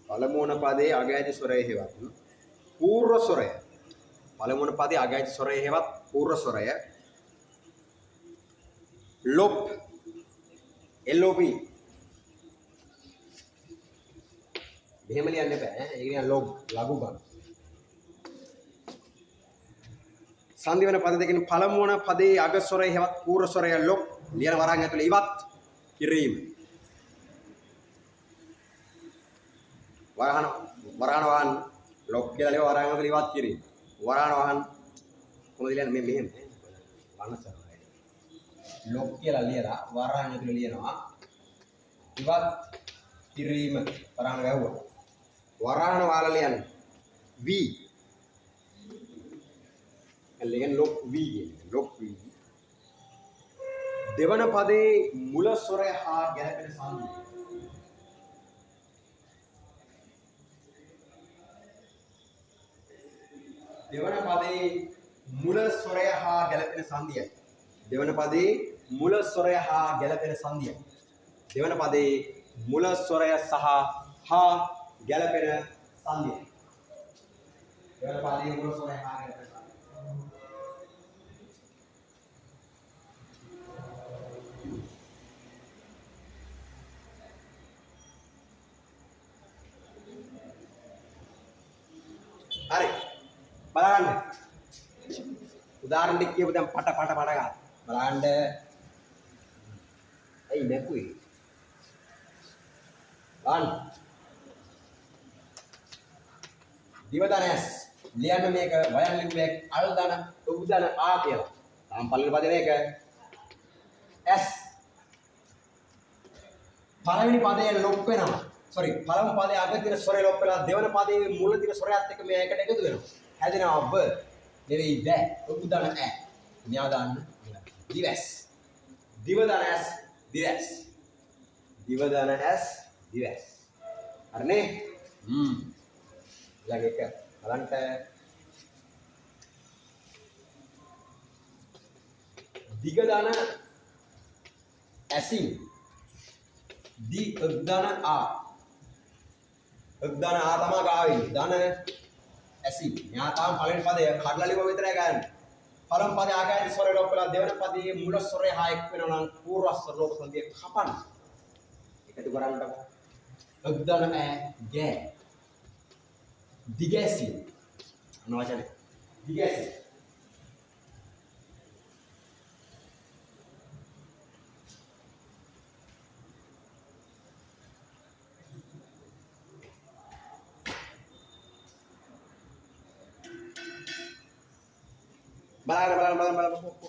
පළමුවන පදේ අග ඇති ස්වරය හෙවත් පූර්ව ස්වරය පළමුවන පදේ අග ඇති ස්වරය හෙවත් පූර්ව ස්වරය ලොප් LOP මෙහෙම ලියන්න එපා ඈ. ඒක නිකන් ලොග් ලඝු ගන්න. සංදි වෙන පද දෙකෙන් පළමුවන පදේ අග ස්වරය හෙවත් පූර්ව ස්වරය ලොප් ලියන වරන් ඇතුලේ ඉවත් කිරීම. වරහන වරහන වහන් ලොප් කියලා ලියව වරහන් ඇතුලේ ඉවත් කිරීම. වරහන වහන් කොහොමද ලියන්නේ මේ මෙහෙම ඈ. ලොප් කියලා ලියලා වරහන් ඇතුලේ ලියනවා ඉවත් කිරීම. වරහන වැහුවා. වරහන වාලා ලියන්න V. එල්ලෙන් ලොප් V කියන්නේ ලොප් V. දෙවන පදේ මුල ස්වරය හා ගැලපෙන සංධිය. දෙවන පදේ මුල ස්වරය හා ගැලපෙන සංධියයි. දෙවන පදේ මුල ස්වරය හා ගැලපෙන සංධියයි. දෙවන පදේ මුල ස්වරය සහ හා ගැලපෙන සංධියයි. දෙවන පදේ මුල ස්වරය හා ගැලපෙන සංධියයි. හරි බලන්න. උදාහරණ ටික කියපු දැන් පට පට පට ගන්න. බලන්න. ඇයි නැකුවේ? බලන්න. දිවදන ඇස් ලියන්න මේක වයන් ලිව්වේ අල් දන උ දන ආ කියලා. තාම පළවෙනි පදේ මේක ඇස්. පළවෙනි පදේ ලොප් වෙනවා. සෝරි පළමු පදේ අග තියෙන ස්වරය ලොප් වෙලා දෙවන පදේ මුල තියෙන ස්වරයත් එක්ක මේ එකට එකතු වෙනවා. හැදෙනවා ව නෙවෙයි වැ උ දන ඈ. මෙයා දාන්න දිවැස්. දිවදන ඇස් දිවැස්. දිවදන ඇස් දිවැස්. හරිනේ? ඊළඟ එක බලන්න. දිග දන ඇසින් දි දන ආ දන ආ තමා ගාවෙන්නේ. දන ඇසින්. මෙයා තාම පළවෙනි පදය කඩලා ලිව්වා විතරයි ගන්න. පළමු පදේ ආගායන ස්වරය ලොප් වෙලා දෙවන පදයේ මුල ස්වරය හා එක් වෙනවා නම් පූර්ව ස්වර ලෝප සංධිය කපන්න. එකතු කරන්නකො. දන ඈ ගෑ. දිගැසි. අන වචනේ. දිගැසි. බලන්න බලන්න බලන්න බලන්න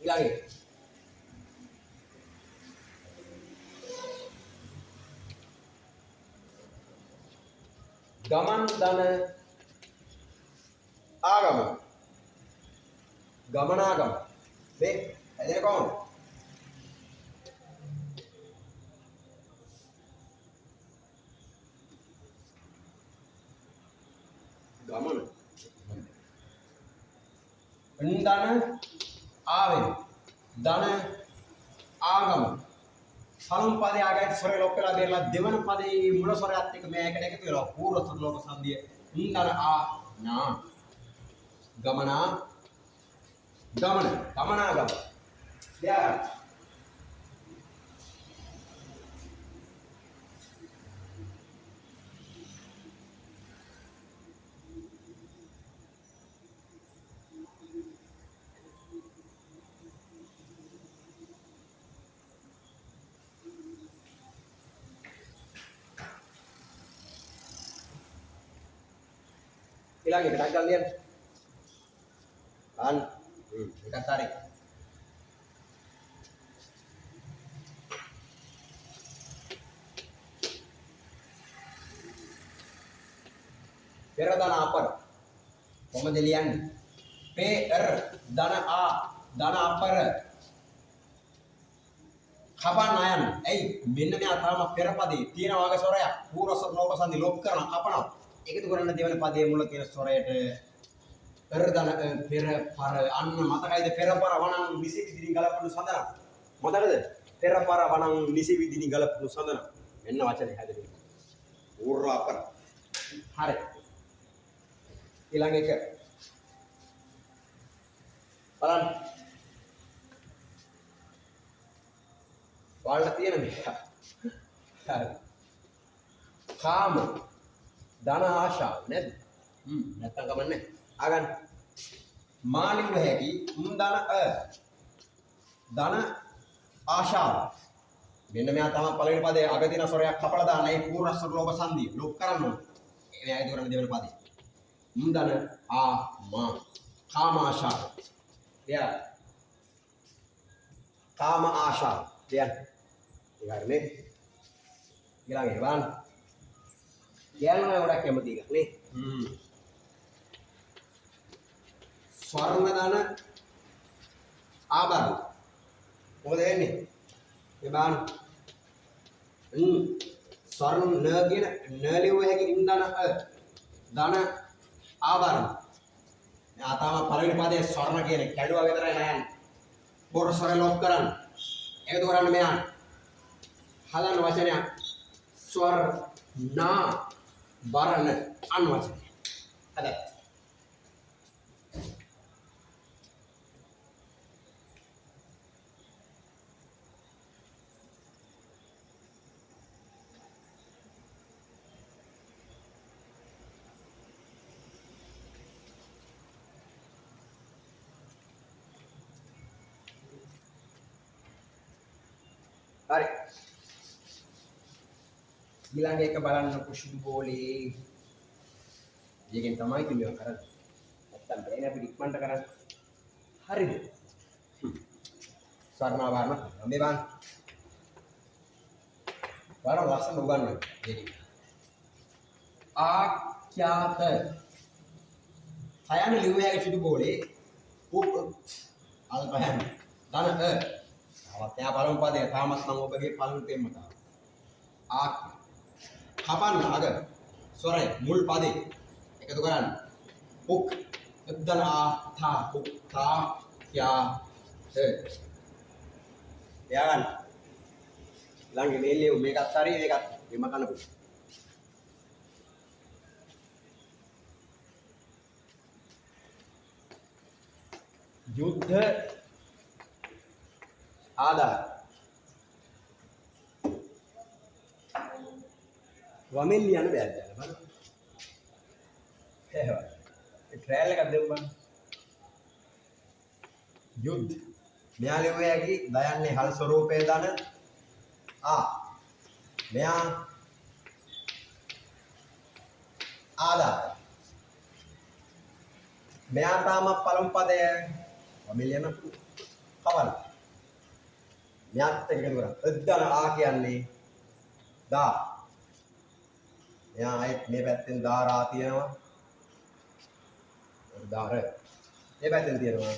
ඊළඟේ ගමන් දන ආගම ගමනාගම මේ හැදෙන්නේ කොහොමද? ගමන. ධන ආවෙන. ධන ආගම. පළමු පදේ ආගයි ස්වරය ලොප් වෙලා බේරලා දෙවන පදේ මුල ස්වරයත් එක්ක මෙයා එකට එකතු වෙනවා. පූර්ව ස්වර ලෝප සංධිය. ධන ආ නා. ගමනා ගමන. ගමනා ගම. ලියා ඊළඟ එක ටක් ගාලා ලියන්න. අන්න. ඒකත් හරි. පෙර ධන අපර කොහොමද ලියන්නේ? පෙර ධන ආ ධන අපර කපන්න අයන්. ඇයි මෙන්න මෙයා තාම පෙර පදේ තියෙන වගේ ස්වරයක් පූර්ව ස්වර ලෝප සංධි ලොප් කරන කපනවා. එකතු කරන්න දෙවන පදයේ මුල තියෙන ස්වරයට පෙර ධන පෙර පර. අන්න මතකයිද පෙර පර වණන් නිසි විදිහින් ගලපනු සඳන? මතකද? පෙර පර වණන් නිසි විදිහින් ගලපනු සඳන. මෙන්න වචනේ හැදෙන්නේ. පූර්ව අපර. හරි. ඊළඟ එක බලන්න. ඔයාලට තියෙන මේක. හරි. කාම ධන ආශාව නේද? නැත්තම් කමන්නේ. ආගන්න. මාලිව හැකි උම් ධන අ ධන ආශාව. මෙන්න මෙයා තමයි පළවෙනි පදේ අග තියෙන ස්වරයක් කපලා දාන්න. ඒ පූර්ව ස්වර ලෝප සංධිය ලොප් කරන්න ඕන. මෙයා එකතු කරන්න දෙවෙනි පදේ. උම් ධන ආ මා කාම ආශාව. ලියා. කාම ආශාව. ලියන්න. ඒක හරිනේ. ඊළඟ එක බලන්න. ලියන්න මම ගොඩක් කැමති එකක් නේ. ස්වර්ණ ධන ආභරණ. මොකද වෙන්නේ? මේ බලන්න. ස්වර්ණ න කියන න ලිව්ව හැකි ඉන් ධන අ ධන ආභරණ. මෙයා තාම පළවෙනි පදේ ස්වර්ණ කියන කැඩුවා විතරයි නෑ යන්නේ. පොර ස්වර ලොක් කරන්න. එකතු කරන්න මෙයා. හදන්න වචනයක්. ස්වර්ණා බරණ අන් වචනය. හදන්න. හරි. ඊළඟ එක බලන්න කුෂුදු බෝලේ. ඒකෙන් තමයි ඉතින් මේවා කරන්නේ. නැත්තම් බෑනේ අපිට ඉක්මනට කරන්න. හරිද? ස්වර්ණාභරණ මේ බලන්න. බලන්න ලස්සන උගන්වන්න. ඒකෙන්. ආඛ්‍යාත. හයන ලිව්ව හැකි සුදු බෝලේ. උප් අල් පහන්. ධන අ. තවත් එයා පළමු පදය තාමත් නම් ඔබගේ පළමු තෙම්ම තාම. ආඛ්‍ය. කපන්න අග ස්වරය මුල් පදේ එකතු කරන්න. උක් ධන ආ තා උක් තා ක්‍යා හ. ලියා ගන්න. ළඟ මේ ලියු මේකත් හරි මේකත් මෙම කන පුත්. යුද්ධ ආධාර. වමෙන් ලියන්න බෑද දැන් බලන්න. එහෙම. ඒ ට්‍රයල් එකක් දෙමු බලන්න. යුද්ධ. මෙයා ලිව්වේ හැකි දයන්නේ හල් ස්වරූපයේ ධන ආ. මෙයා ආධාර. මෙයා තාම පළමු පදය වමෙන් ලියන්න කවල. මෙයාත් එක්ක එකතු කරා. ධන ආ කියන්නේ දා. මෙයා ආයෙත් මේ පැත්තෙන් ධාරා තියෙනවා. ධාර. මේ පැත්තෙන් තියෙනවා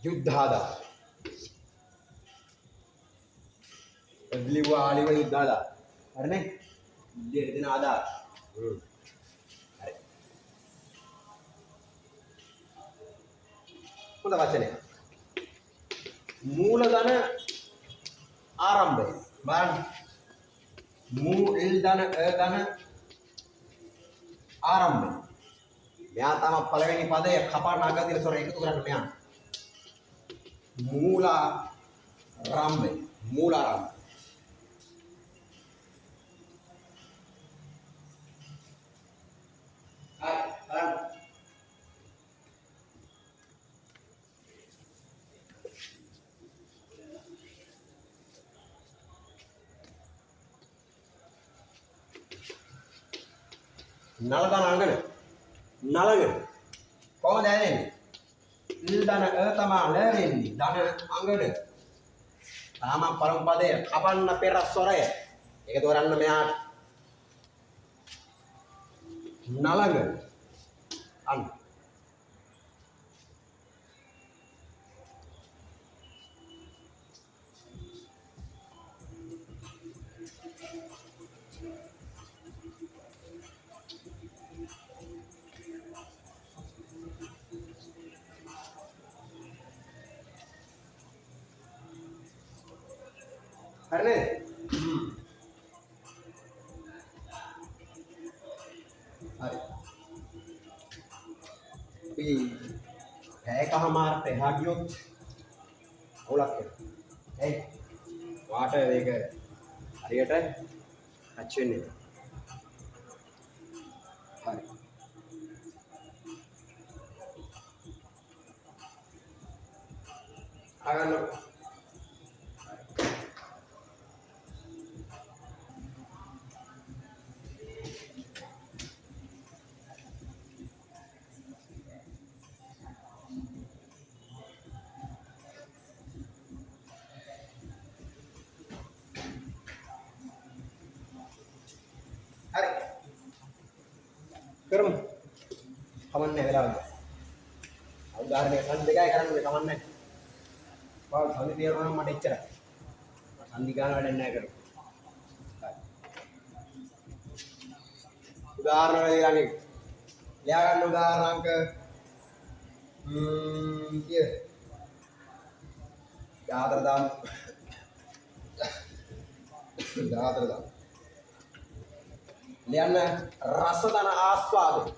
යුද්ධාදාර. එද්ලිව ආලිව යුද්ධාදාර. හරිනේ? බුද්ධියට දෙන ආධාර. හරි. හොඳ වචනයක්. මූලධන ආරම්භය. බලන්න. මූල් ධන අ ධන ආරම්භය. මෙයා තමයි පළවෙනි පදය කපන අගදින ස්වර එකතු කරන්න මෙයා. මූලාරම්භය. මූලාරම්භය. හරි බලන්න. නලධන අංගන නලගන කොහොමද ඇදෙන්නේ? ඉල් ධන අ තමා ල වෙන්නේ. ධන අංගන තාම පළමු පදය කපන්න පෙර ස්වරය. ඒක තෝරන්න මෙයාට. නලගන අන්න. හරි නේද? හරි. අපි පැයකමාරට එහා ගියොත් අවුලක් වෙනවා. ඇයි? වාට මේක හරියට ටච් වෙන්නේ නැහැ. හරි. අගන්න. හරි. කරමු. කමන්නේ වෙලාවද? උදාහරණයක් සම්දි දෙකයි කරන්නේ කමන්නේ. බා සම්දි තේරුණා නම් මට එච්චරයි. සම්දි ගන්න වැඩක් නෑ කරමු. හරි. උදාහරණ වල ඊළඟ එක. ලියා ගන්න උදාහරණ අංක කීයද? 14 දාමු. 14 දාමු. ලියන්න රසධන ආස්වාදය.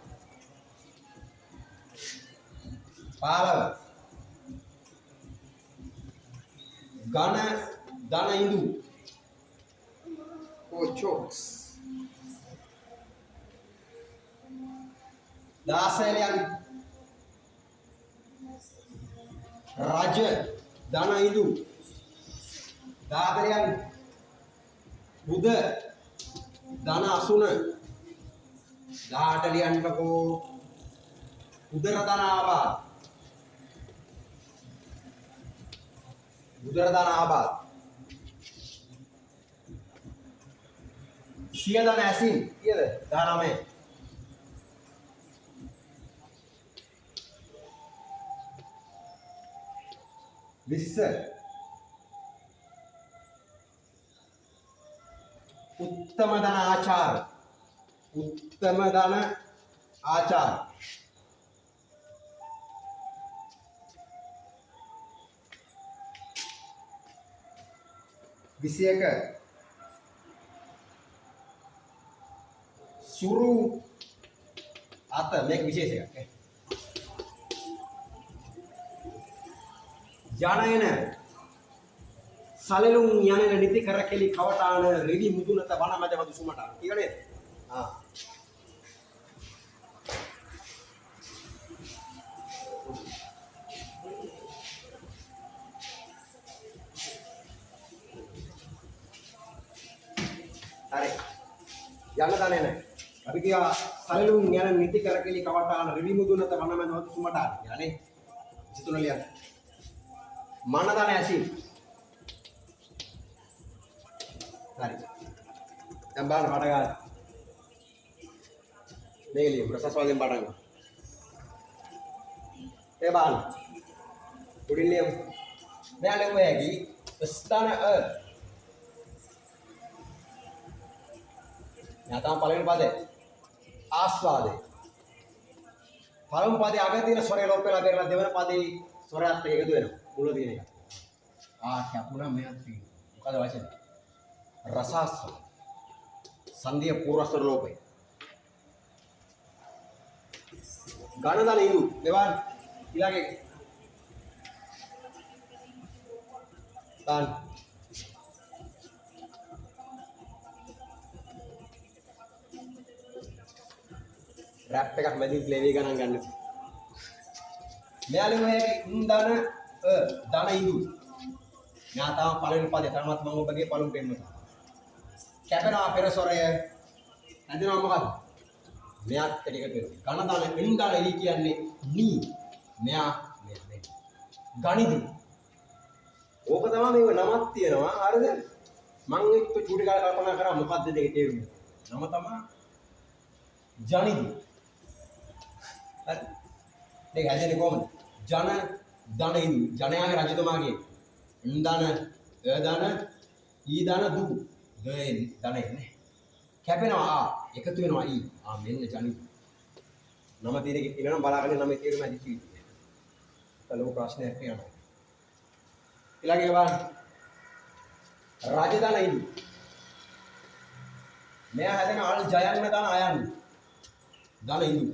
15 ඝන ධන ඉඳු කොචොක්ස් 16 ලියන්න රජ ධන ඉඳු 14 ලියන්න බුද ධන අසුන 18 ලියන්නකෝ උදර ධන ආබාධ උදර ධන ආබාධ සිය ධන ඇසින් කීයද 19 20 උත්තම ධන ආචාර උත්තම ධන ආචාර 21 සුරු අත මේක විශේෂ එකක් ඈ යන එන සලලුන් යන නිති කර කෙලි කවටාන රිදි මුදුනත වන මැද වදු සුමටාන කියව නේද? ආ හරි යන්න තනේ නැහැ. අපි කියා සලලුන් යන නිති කර කෙලි කවටාන රිදි මුදුනත වන මැද වදු සුමටාන කියලා නේ. 23 ලියන්න. මන දන ඇසි. හරි. දැන් බලන්න පට ගන්න. මේක ලියමු. රසස්වාදයෙන් පටන් ගමු. ඒ බලන්න. උඩින් ලියමු. මෙයා ලියමු හැකි ස්ථාන අ. මෙයා තමයි පළවෙනි පදේ. ආස්වාදේ. පළමු පදේ අග තියෙන ස්වරය ලොප් වෙලා බේරලා දෙවන පදේ ස්වරයත් එක්ක එකතු වෙනවා. මුල තියෙන එක. ආ කැපුණා මෙයාත් තියෙනවා. මොකද වචනේ? රසාස්වාද. සංධිය පූර්වස්වර ලෝපය. ඝන ධන ඉදු දෙවන් ඊළඟ එක. දාන්න. රැප් එකක් මැදින් ප්ලේ වෙයි ගණන් ගන්න. මෙයා ලිව්ව හැකි උන් ධන අ ධන ඉදු. මෙයා තාම පළවෙනි පදේ. තාමත් මම ඔබගේ පළමු පෙම්වතා. කැපෙනවා පෙර ස්වරය. හැදෙනවා මොකද්ද? මෙයාත් එක්ක එකතු වෙනවා. ඝන ධන උන් ධන ඉදි කියන්නේ නී. මෙයා මෙයා මෙන්න. ගණිදු. ඕක තමයි මේව නමක් තියෙනවා. හරිද? මං එක්ක චූටි කාලේ කල්පනා කරා මොකද්ද දෙකේ තේරුම. නම තමයි ජනිදු. හරි. මේක හැදෙන්නේ කොහොමද? ජන ධන ඉදු. ජනයාගේ රජතුමාගේ උන් ධන අ ධන ඊ ධන දු. ද ධන එන්නේ. කැපෙනවා ආ එකතු වෙනවා ඊ. ආ මෙන්න ජනිදු. නම තියෙන එක කියනවා බලාගෙන නමේ තේරුම ඇති කිව්වේ. ඒක ලොකු ප්‍රශ්නයක් නේ අනේ. ඊළඟ එක බලන්න. රජ ධන ඉදු. මෙයා හැදෙන අල් ජයන්න ධන අයන්න. ධන ඉදු.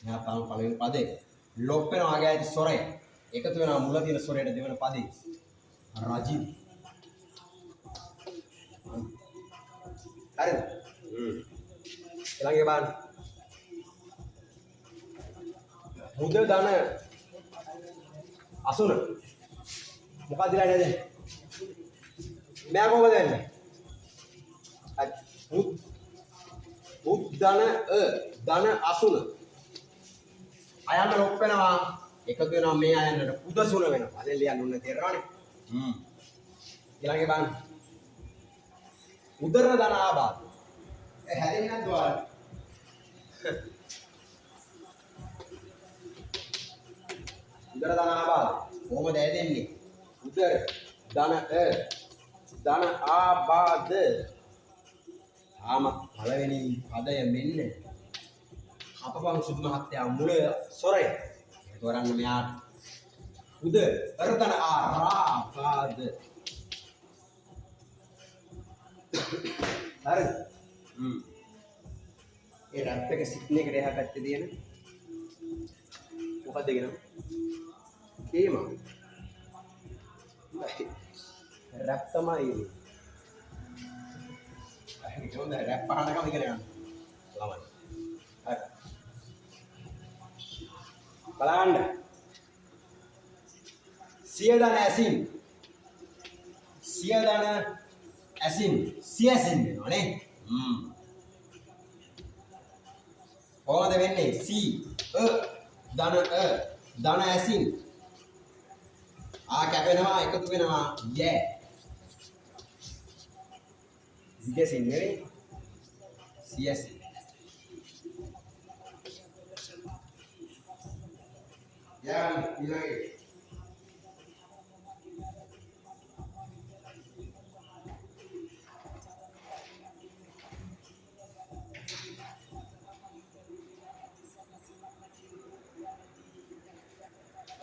මෙයා තාම පළවෙනි පදේ. ලොප් වෙනවා ආගේ ඇති ස්වරය. එකතු වෙනවා මුල තියෙන ස්වරයට දෙවන පදේ. රජිදු. හරිද? ඊළඟ එක බලන්න. මුද ධන අසුන. මොකක්ද ඊළඟ නේද? මෙයා කොහොමද වෙන්නේ? හරි. මුද් මුද් ධන අ ධන අසුන. අයන්න ලොප් වෙනවා. එකතු වෙනවා මේ අයන්නට පුදසුන වෙනවා. අද ලියන්න ඕනේ තේරෙනවනේ. ඊළඟ එක බලන්න. උදර ධන ආබාධ. ඒ හැදෙන්නේ නැද්ද ඔයාලට? උදර ධන ආබාධ. කොහොමද හැදෙන්නේ? උදර ධන අ ධන ආබාධ. තාමත් පළවෙනි පදය මෙන්න. කපපං සුදු මහත්තයා මුල ස්වරය. ඒක කරන්න මෙයාට. උද අර ධන ආ රා පාද. හරිද? ඒ රැප් එක සිග්නල් එකට එහා පැත්තේ තියෙන මොකද්ද කියනවා? කේම. රැප් තමයි ඒ. හරි හොඳයි රැප් අහනකම් ඉගෙන ගන්න. ළමයි. හරි. බලන්න. සිය ධන ඇසින්. සිය ධන ඇසින්. සිය ඇසින් වෙනවා නේ. කොහොමද වෙන්නේ? සී අ ධන අ ධන ඇසින්. ආ කැපෙනවා එකතු වෙනවා ය. දිගසින් නෙවෙයි. සියසින්. යන් ඊළඟ එක.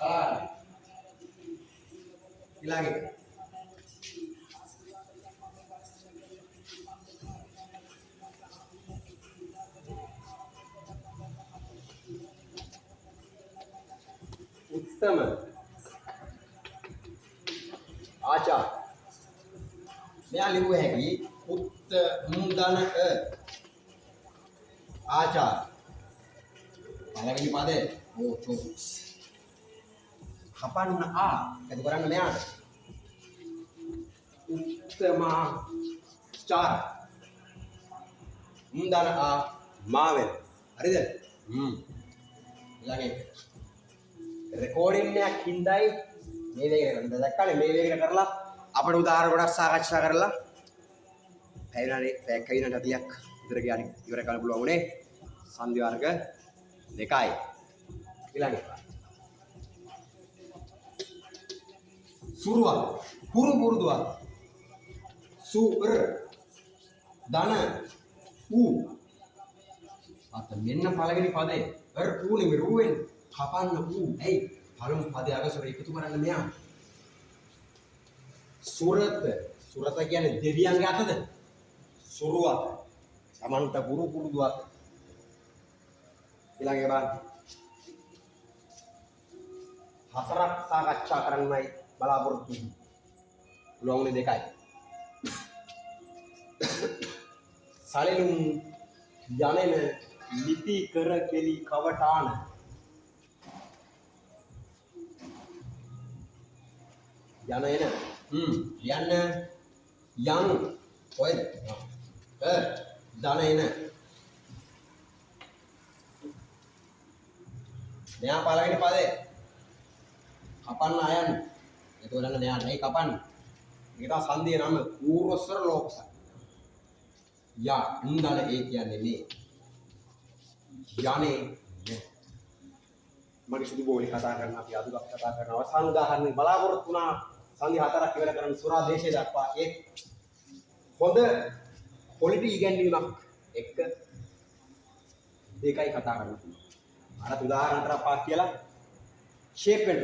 ආ ඊළඟ එක. උත්තම ආචාර. මෙයා ලිව්ව හැකි උත්ත මුදන අ ආචාර. පළවෙනි පදේ ඕ චෝස්. කපන්න ආ එකතු කරන්න මෙයාට. උත්තමාචාර. මුදන ආ මා වෙන. හරිද? ඊළඟ එක. රෙකෝඩින් එකක් හින්දායි මේ වේගයට කරන්නේ. දැක්කනේ මේ වේගයට කරලා අපිට උදාහරණ ගොඩක් සාකච්ඡා කරලා පැය විනාඩි පැයක් විනාඩි 40ක් විතර ගියානේ ඉවර කරන්න පුළුවන් උනේ. සංධි වර්ග දෙකයි. ඊළඟ එක. සුරුවක් හුරු පුරුදුවක් සුර් ධන ඌ. අත මෙන්න පළවෙනි පදය. අර ඌ නෙමෙයි රූ වෙන්නේ. කපන්න ඌ. ඇයි? පළමු පදේ අග ස්වරය එකතු කරන්න මෙයා. සුරත. සුරත කියන්නේ දෙවියන්ගේ අතද? සුරු අත. සමන්ත ගුරු පුරුදු අත. ඊළඟ එක බලන්න. හතරක් සාකච්ඡා කරන්නයි බලාපොරොත්තු වෙන්නේ. පුළුවන් උනේ දෙකයි. සලෙලුම් යනෙන ලිපි කර කෙලි කවටාන. යන එන ලියන්න යන් කොහෙද? දන එන. මෙයා පළවෙනි පදේ. කපන්න අයන්. එතකොට නම් මෙයා නෙයි කපන්න. මේක තමයි සංදියේ නම පූර්වස්වර ලෝපස. යා ඉන්දන ඒ කියන්නේ මේ. යන්නේ නේ. මගේ සුදු බෝලේ කතා කරන අපි අදුගක් කතා කරන අවසාන උදාහරණේ බලාපොරොත්තු වුණා සංදි හතරක් ඉවර කරන්න සුරා දේශය දක්වා. ඒත් හොඳ ක්වොලිටි ඉගැන්වීමක් එක්ක දෙකයි කතා කරන්න පුළුවන්. අර උදාහරණ හතරක් පහක් කියලා ෂේප් වෙන්න.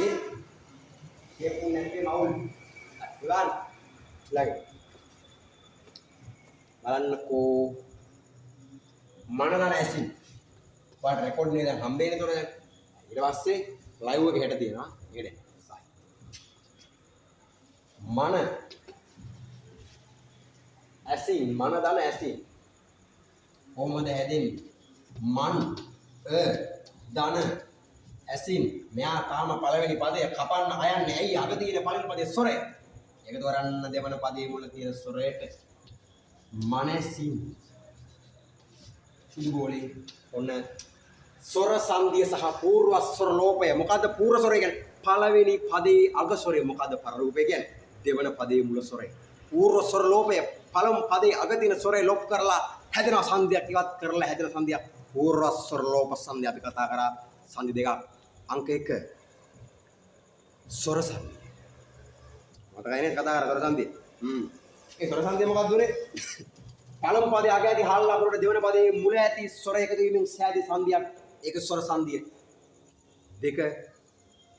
ඒ ෂේප් වුනේ නැත්නම් අවුල්. ඉවන් ළඟ බලන්නකෝ මනදන ඇසින්. ඔයාලට රෙකෝඩ් නේ දැන් හම්බෙන්නේ තොර දැන්. ඊට පස්සේ ලයිව් එක හෙට තියෙනවා. ඒකට එන්න. මන ඇසින් මන දන ඇසින් කොහොමද හැදෙන්නේ? මන් දන ඇසින්. මෙයා තාම පළවෙනි පදය කපන්න අයන්නේ. ඇයි? අග තියෙන පළවෙනි පදේ ස්වරය. ඒකද වරන්න දෙවන පදේ මුල තියෙන ස්වරයට මනසින්. සුදු බෝලේ ඔන්න ස්වර සංධිය සහ පූර්ව ස්වර ලෝපය. මොකද්ද පූර්ව ස්වරය කියන්නේ? පළවෙනි පදේ අග ස්වරය. මොකද්ද පරරූපය කියන්නේ? දෙවන පදේ මුල ස්වරය. පූර්ව ස්වර ලෝපය පළමු පදේ අග තියෙන ස්වරය ලොප් කරලා හැදෙන සංධියක්, ඉවත් කරලා හැදෙන සංධියක් පූර්ව ස්වර ලෝප සංධිය. අපි කතා කරා සංධි දෙකක්. අංක 1 ස්වර සංධිය. මතකයි නේද කතා කරා ස්වර සංධිය? ඒ ස්වර සංධිය මොකක්ද උනේ? පළමු පදේ අග ඇති හල් අකුරට දෙවන පදේ මුල ඇති ස්වර එකතු වීමෙන් සෑදී සංධියක්. ඒක ස්වර සංධිය. දෙක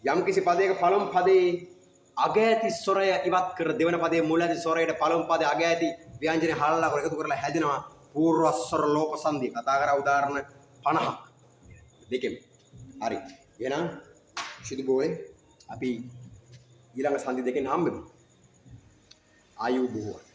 යම් කිසි පදයක පළමු පදේ අග ඇති ස්වරය ඉවත් කර දෙවන පදේ මුල ඇති ස්වරයට පළමු පදේ අග ඇති ව්‍යංජනේ හල් අකුර එකතු කරලා හැදෙනවා පූර්ව ස්වර ලෝප සංධිය. කතා කරා උදාහරණ 50ක් දෙකෙම. හරි. එහෙනම් සුදු බෝලේ අපි ඊළඟ සංධි දෙකෙන් හම්බෙමු. ආයුබෝවන්.